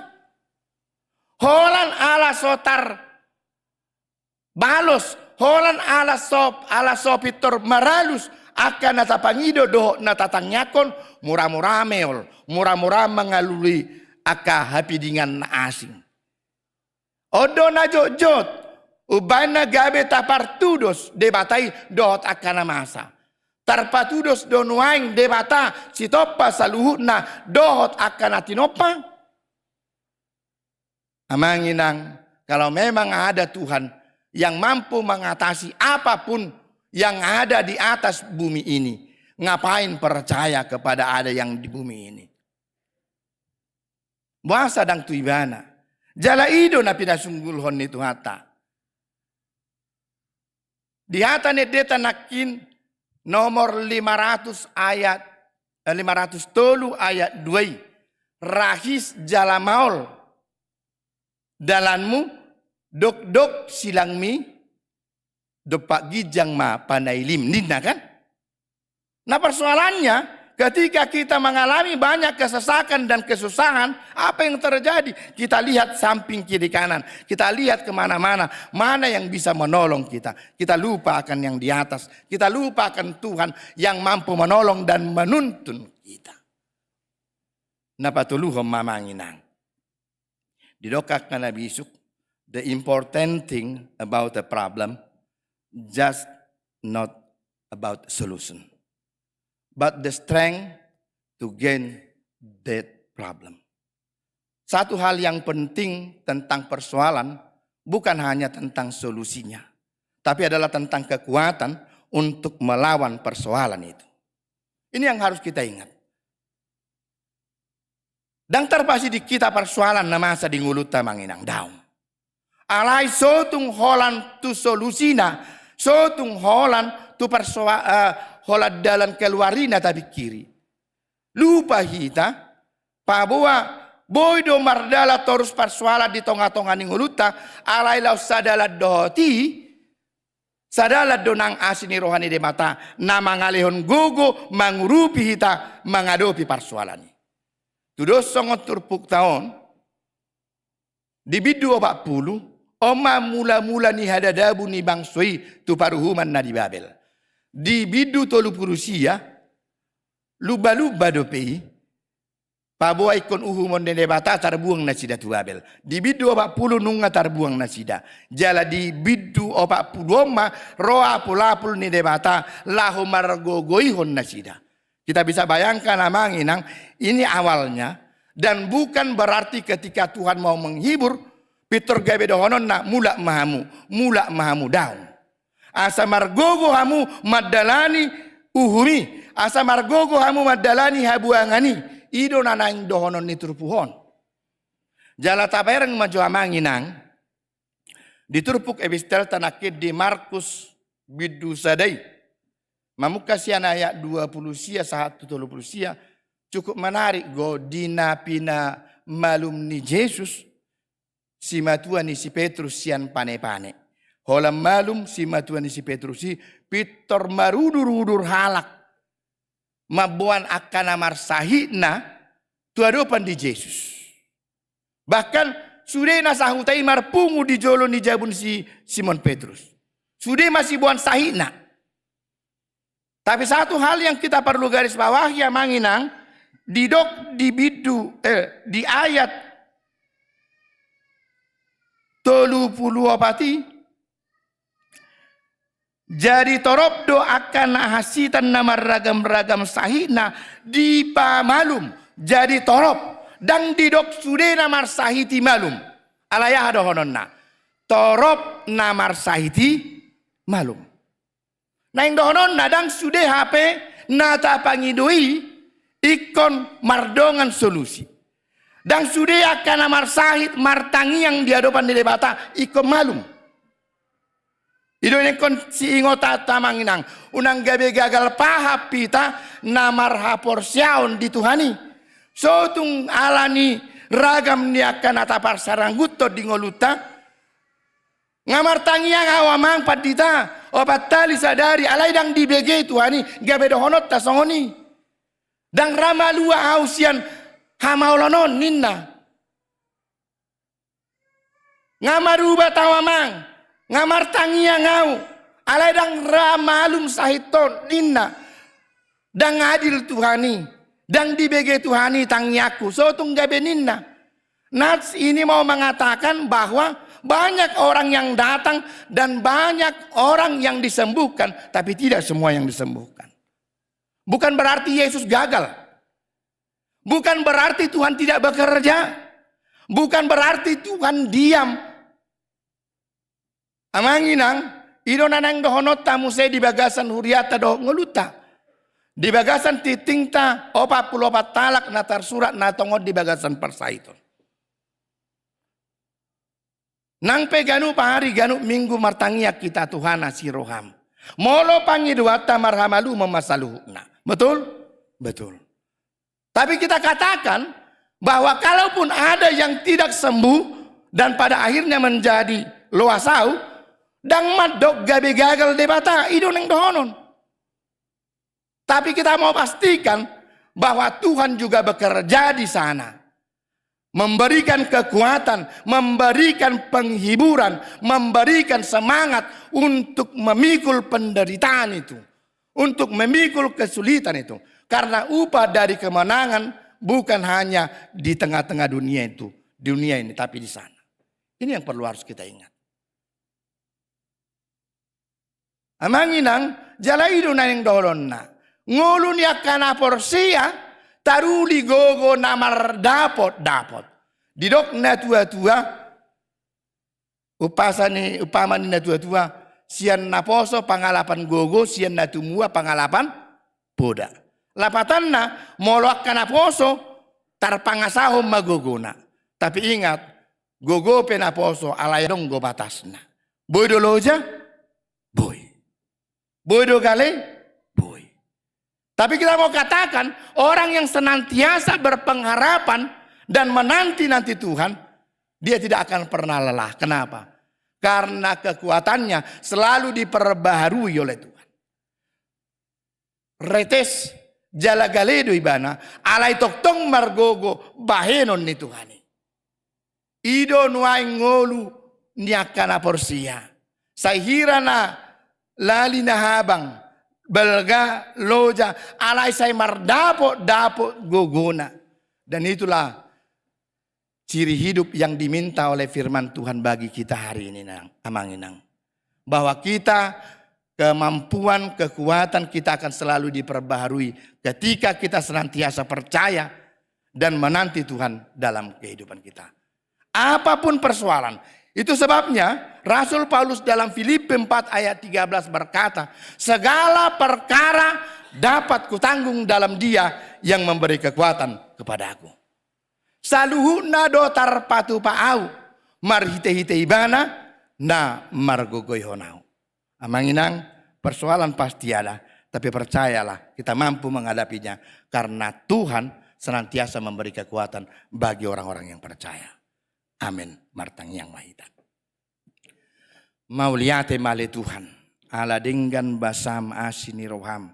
Holan ala so tar balos, holan ala so, ala so pintor maralus angka na tapangido dohot na tatangiangkon, muramura meol, muramura mangalului angka hapidingan na asing. On do na jotjot, umbaen na gabe tapartudos Debata i dohot angka na masa. Tarpatudos do nuaeng Debata sitompa saluhutna dohot angka na tinompa? Amang inang, kalau memang ada Tuhan yang mampu mengatasi apapun yang ada di atas bumi ini, ngapain percaya kepada ada yang di bumi ini? Boasa ndang tu ibana? Jala i do na pinasunggulhon ni Tuhanta. Di hata ni endenta nangkin nomor lima ratus ayat, eh, lima ratus tolu ayat dua i, rahis jala maol dalanmu, dokdok silangmi, dompak ginjang ma panailim, ninna kan? Nah, persoalannya, ketika kita mengalami banyak kesesakan dan kesusahan, apa yang terjadi? Kita lihat samping kiri kanan, kita lihat kemana-mana, mana yang bisa menolong kita. Kita lupa akan yang di atas, kita lupa akan Tuhan yang mampu menolong dan menuntun kita. Na patoluhon ma amang inang. Didok angka na bisuk, the important thing about the problem, just not about solution, but the strength to gain that problem. Satu hal yang penting tentang persoalan, bukan hanya tentang solusinya, tapi adalah tentang kekuatan untuk melawan persoalan itu. Ini yang harus kita ingat. Ndang tarpasiding hita persoalan na masa di ngolunta, Amang Inang, daong. Alai so tung holan tu solusina, so tung holan tu persoa-, eh, holan dalan keluarina tapingkiri. Lupa hita, paboa boi do mardalan torus persoalan di tonga-tonga ni ngolunta, alai laos sadalan dohot i, sadalan do nang asi ni roha ni Debata na mangalehon gogo mangurupi hita mangadopi persoalan i. Tudos songon turpukta on, di bindu opat pulu, on ma mula-mula ni hadadabu ni bangso i tu paruhuman na di Babel. Di bindu tolu pulu sia, lumba-lumba dope i, paboa ingkon uhumon ni Debata tarbuang nasida tu Babel. Di bindu opat pulu nunga tarbuang nasida. Jala di bindu opat pulu on ma ro apul-apul ni Debata laho margogoihon nasida. Kita bisa bayangkan, Amang Inang, ini awalnya, dan bukan berarti ketika Tuhan mau menghibur, pintor gabe dohononna mulak ma hamu, mulak ma hamu, daong. Asa margogo hamu mandalani uhum i, asa margogo hamu mandalani habuangan i, i do na naeng dohonon ni turpuk on. Jala tabereng ma jo, Amang Inang, di turpuk epistelta nangkin di Markus bindu sada i, mamungka sian ayat dua pulu sia sahat tu tolu pulu sia, cukup menarik do di na pinamalum ni Jesus simatua ni si Petrus sian pane-pane. Holan malum simatua ni si Petrus i, pintor marudur-udur halak mamboan angka na marsahitna tu adopan di Jesus. Bahkan sude na sahuta i marpungu di jolo ni jabu ni si Simon Petrus. Sude masiboan sahitna. Tapi satu hal yang kita perlu garis bawahi, Amang Inang, didok di bindu, eh, di ayat tolu pulu opat i, jadi torop do angka na hansitan na marragam-ragam sahitna dipamalum, jadi torop, ndang didok sude na marsahit i malum. Alai aha dohononna? Torop na marsahit i malum. Naeng dohononna, ndang sude hape na tapangido i ingkon mardongan solusi. Ndang sude angka na marsahit martangiang di adopan ni Debata ingkon malum. I do ingkon siingot hita, Amang Inang, unang gabe gagal paham hita na marhaporseaon di Tuhan i. So tung ala ni ragam ni angka na taparsarangguthon di ngolunta, nga martangiang ahu, Amang Pandita, opat hali sadari, alai ndang dibege Tuhan i, gabe dohononta songon i. Ndang ra malua ahu sian hamaolon on, ninna. Nga marubat ahu, Amang, nga martangiang ahu, alai ndang ra malum sahit on, ninna. Ndang adil Tuhan i, ndang dibege Tuhan i tangiangku, so tung gabe ninna. Nats ini mau mengatakan bahwa banyak orang yang datang dan banyak orang yang disembuhkan, tapi tidak semua yang disembuhkan. Bukan berarti Yesus gagal. Bukan berarti Tuhan tidak bekerja. Bukan berarti Tuhan diam. Amang Inang, i do na naeng dohononta muse di bagasan hurianta dohot ngolunta. Di bagasan tingtingta opat pulu opat halak na tarsurat na tongon di bagasan parsahiton. Nang pe ganup ari, ganup minggu martangiang hita, Tuhan, asi roham. Molo pangidoanta marhamalumon ma saluhutna. Betul? Betul. Tapi kita katakan bahwa kalaupun ada yang tidak sembuh dan pada akhirnya menjadi loas ahu, ndang mandok gabe gagal Debata, i do naeng dohonon. Tapi kita mau pastikan bahwa Tuhan juga bekerja di sana. Memberikan kekuatan, memberikan penghiburan, memberikan semangat untuk memikul penderitaan itu, untuk memikul kesulitan itu. Karena upah dari kemenangan bukan hanya di tengah-tengah dunia itu, dunia ini, tapi di sana. Ini yang perlu harus kita ingat. Amang Inang, jala i do naeng dohononna. Ngolu ni angka na porsea, taruli gogo na mardapot-dapot. Didok na tua-tua, Umpasa ni, umpama ni na tua-tua, sian na poso pangalapan gogo, sian na tumua pangalapan poda. Lapatanna, molo angka na poso tarpangasahon ma gogona. Tapi ingat, gogo pe na poso alai adong do batasna. Boi do loja? Boi. Boi do gale? Boi. Tapi kita mau katakan, orang yang senantiasa berpengharapan dan menanti-nanti Tuhan, dia tidak akan pernah lelah. Kenapa? Karena kekuatannya selalu diperbaharui oleh Tuhan. Retes jala gale do ibana, alai tongtong margogo bahenon ni Tuhan i. I do nuaeng ngolu ni angka na porsea. Sai hira na lali na habang, balga, loja, alai sai mardapot-dapot gogona. Dan itulah ciri hidup yang diminta oleh firman Tuhan bagi kita hari ini, nang, amang inang. Bahwa kita, kemampuan, kekuatan kita akan selalu diperbaharui ketika kita senantiasa percaya dan menanti Tuhan dalam kehidupan kita. Apapun persoalan. Itu sebabnya Rasul Paulus dalam Filipi empat ayat tiga belas berkata, "Segala perkara dapat kutanggung dalam Dia yang memberi kekuatan kepadaku." Saluhutna do tarpatupa ahu, marhite-hite Ibana na margogoihon ahu. Amang inang, persoalan pasti ada, tapi percayalah, kita mampu menghadapinya karena Tuhan senantiasa memberi kekuatan bagi orang-orang yang percaya. Amin. Martangiang ma hita. Mauliate ma ale Tuhan, ala denggan basa ma asi ni roham.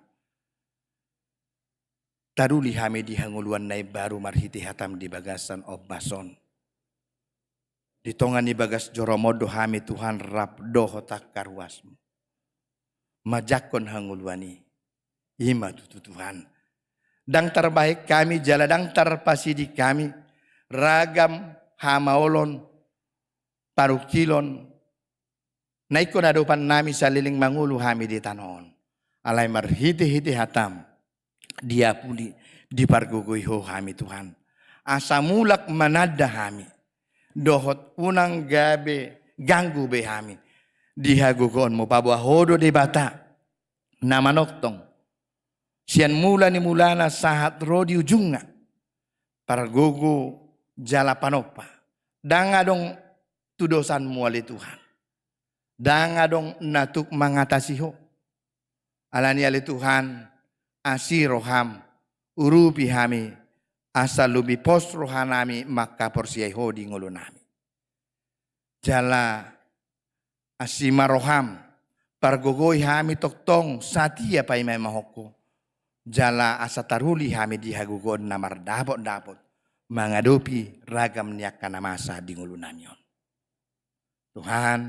Taruli hami di hangoluan na imbaru marhite hatam di bagasan ombas on. Di tonga ni bagas jorom on do hami Tuhan rap dohot angka ruasmu. Manjangkon hangoluan i. I ma tutu Tuhan. Ndang tarbahen hami jala ndang tarpasidi hami. Ragam hamaolon, parungkilon, na ingkon adopan nami saleleng mangolu hami di tano on. Alai marhite-hite hatam, diapuli, dipargogoi Ho hami Tuhan. Asa mulak mananda hami. Dohot unang gabe ganggu be hami. Di hagogoonmu paboa Ho do Debata. Na manongtong. Sian mula ni mulana sahat ro di ujungna. Pargogo jala panompa. Ndang adong tudosanmu ale Tuhan. Ndang adong na tuk mangatasi Ho. Alani ale Tuhan, asi roham, urupi hami, asa lobi pos rohanami mangkaporseai Ho di ngolunami. Jala asi ma roham, pargogoi hami tongtong satia paima-imahon Ho. Jala asa taruli hami di hagogoon na mardapot-dapot, mangadopi ragam ni angka na masa di ngolunami on. Tuhan,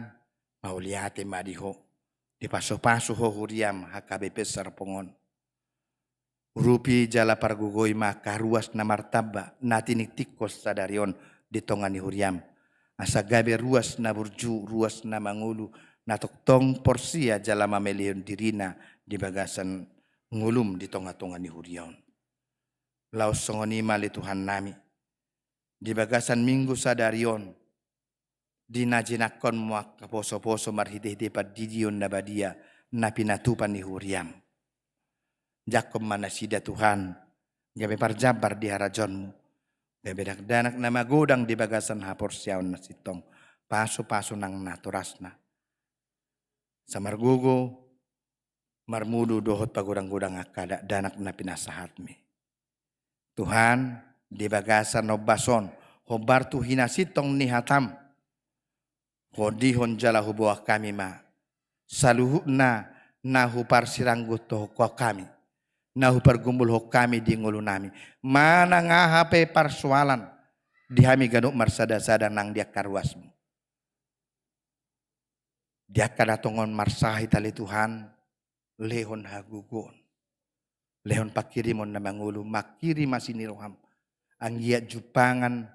mauliate ma di Ho, dipasu-pasu Ho huriam H K B P Serpong on. Urupi jala pargogoi ma angka ruas na martamba, na tiningtingkon sadari on di tonga ni huriam. Asa gabe ruas na burju, ruas na mangolu, na tongtong porsea jala mamelehon dirina di bagasan ngolum di tonga-tonga ni huria on. Laos songon i ma ale Tuhannami, di bagasan minggu sadari on, di na jinangkonmu angka poso-poso marhite-hite pandidion na badia na pinatupa ni huriam. Jangkon ma nasida Tuhan, gabe parjambar di harajaonmu, gabe dakdanak na magodang di bagasan haporseaon na sintong, pasu-pasu nang natorasna. Asa margogo, marmudu dohot pagodang-godang angka dakdanak na pinasahatmi. Tuhan, di bagasan ombas on, hombar tu hinasintong ni hatam. Hondihon jala huboan hami ma saluhutna na huparsiranggothon hami, na hupargumbulhon hami di ngolunami. Manang aha pe parsoalan di hami ganup marsada-sada nang di angka ruasmu. Di angka na tongon marsahit ale Tuhan, lehon hagogoon. Lehon pangkirimon na mangolu, mangkirim asi ni roham. Anggiat jumpangan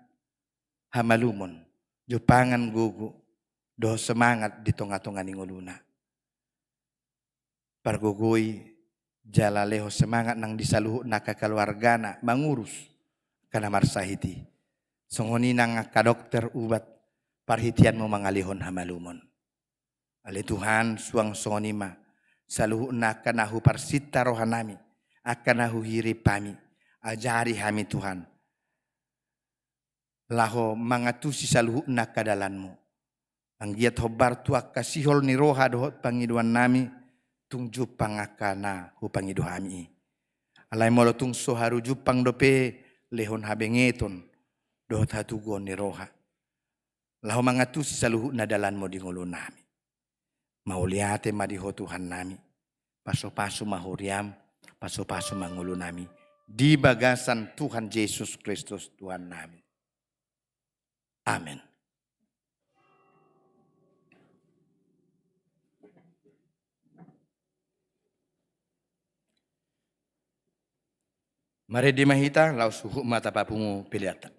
hamalumon, jumpangan gogo, dohot semangat di tonga-tonga ni ngoluna. Pargogoi jala lehon semangat nang di saluhut na angka keluargana mangurus angka na marsahit i. Songon i nang angka dokter ubat, parhiteanmu mangalehon hamalumon. Ale Tuhan, suang songon i ma saluhutna angka na huparsinta rohanami, angka na huhirim hami, ajari hami Tuhan, laho mangantusi saluhutna angka dalanmu. Anggiat hombar tu angka sihol ni roha dohot pangidoannami, tung jumpang angka na hupangido hami i. Alai molo tung so haru jumpang dope, lehon habengeton dohot hatuguon ni roha, laho mangantusi saluhutna dalanmu di ngolunami. Mauliate ma di Ho Tuhannami. Pasupasu ma huriam, pasupasu ma ngolunami, di bagasan Tuhan Jesus Kristus Tuhannami. Amen. Marende ma hita, laos huhut ma tapapungu peleanta.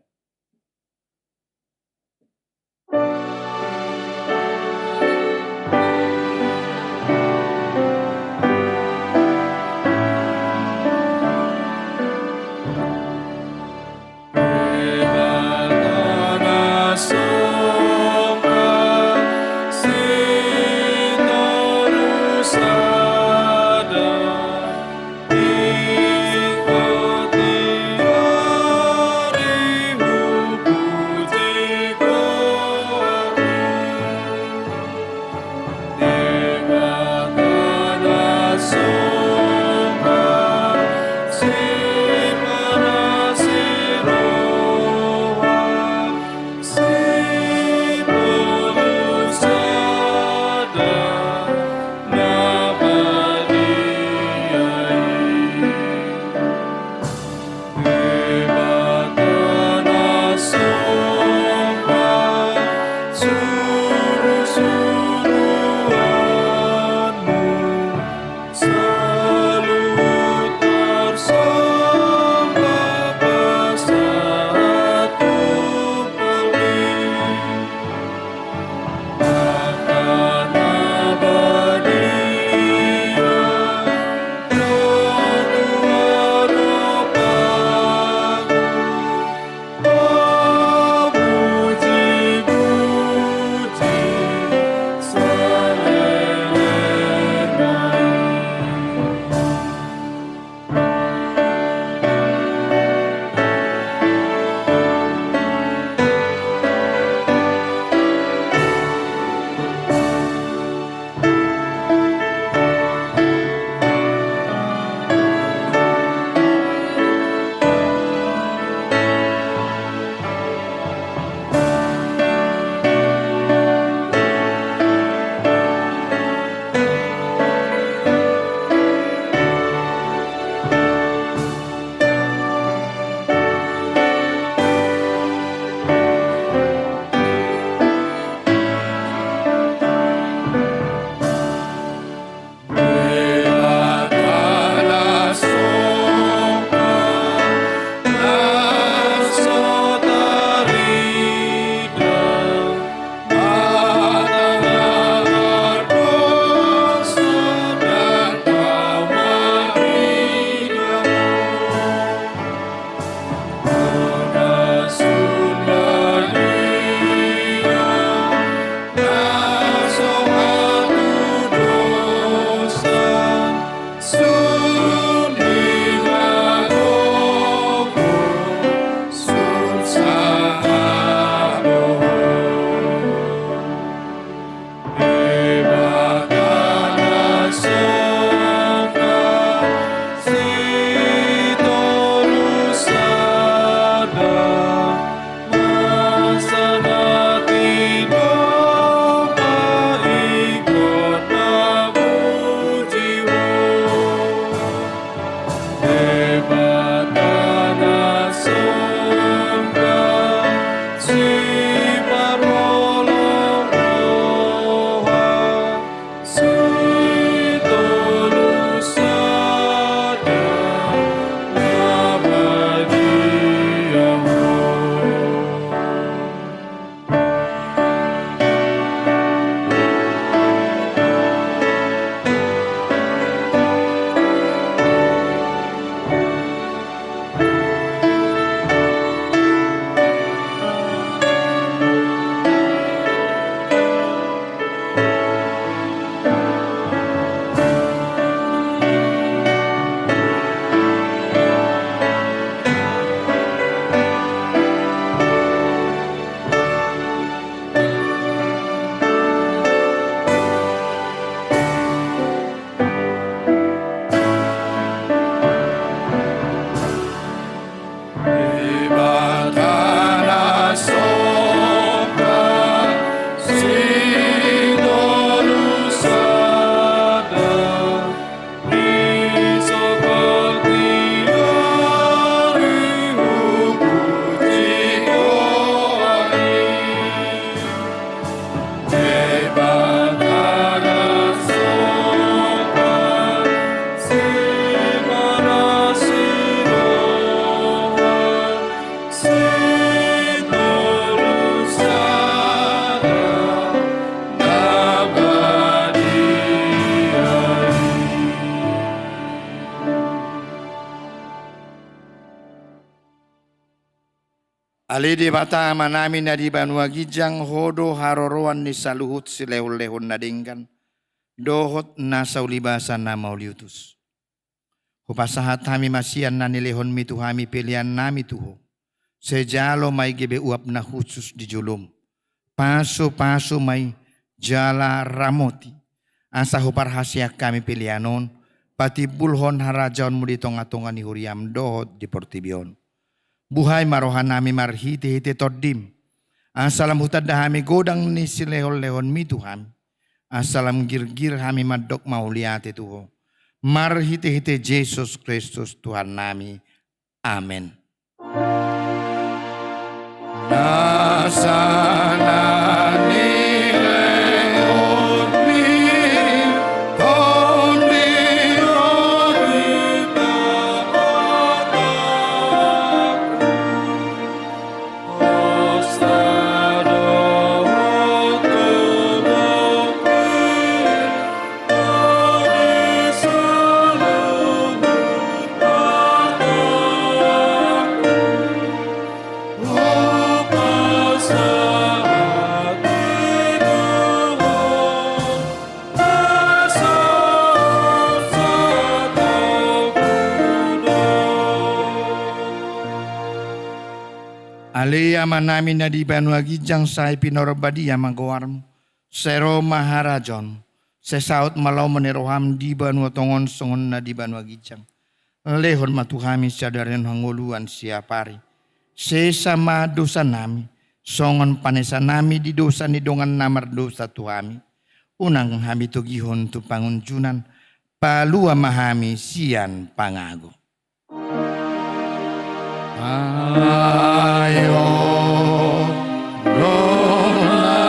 Ale Debata Amanami na di banua ginjang, Ho do haroroan ni saluhut silehonlehon na denggan dohot nasa ulibasa na mauliutus. Hupasahat hami ma sian na nilehonmi tu hami peleannami tu Ho. Sai jalo ma i gabe uap na hushus di jolom. Pasupasu ma i jala ramoti, asa huparhaseang hami pelean on patimbulhon harajaonmu di tongatonga ni huriam dohot di portibi on. Buhai ma rohanami marhitehite Tondim, asa lam hutanda hami godang ni silehonlehonmi tu hami, asa lam girgir hami mandok mauliate tu Ho. Marhitehite Jesus Kristus Tuhannami. Amen. Nasa na nilehonmi Tondim, Ale Amanami na di banua ginjang, sai pinarbadia ma goarmu. Sai ro ma harajaonmu. Sai saut ma lomo ni roham di banua tonga on songon na di banua ginjang. Lehon ma tu hami sadari on hangoluan siapari. Sesa ma dosanami, songon panesanami di dosa ni dongan na mardosa tu hami. Unang hami togihon tu pangunjunan, palua ma hami sian pangago. Ai Ho do na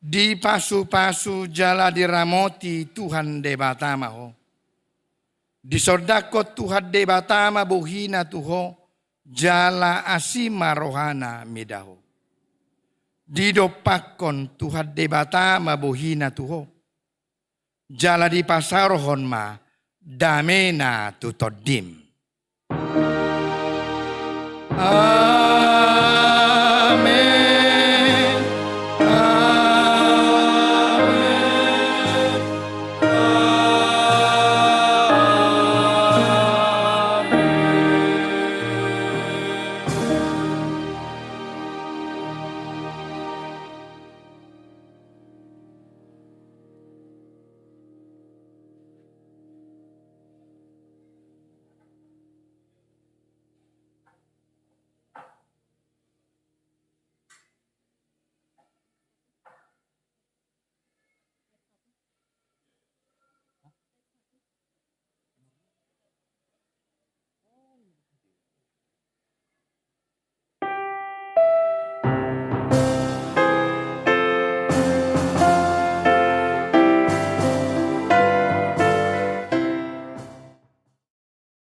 Dipasupasu jala diramoti Tuhan Debata ma ho. Disondangkon Tuhan Debata ma bohina tu ho, jala asi ma rohana mida ho. Didompakkon Tuhan Debata ma bohina tu ho, jala dipasaorhon ma damena tu tondim.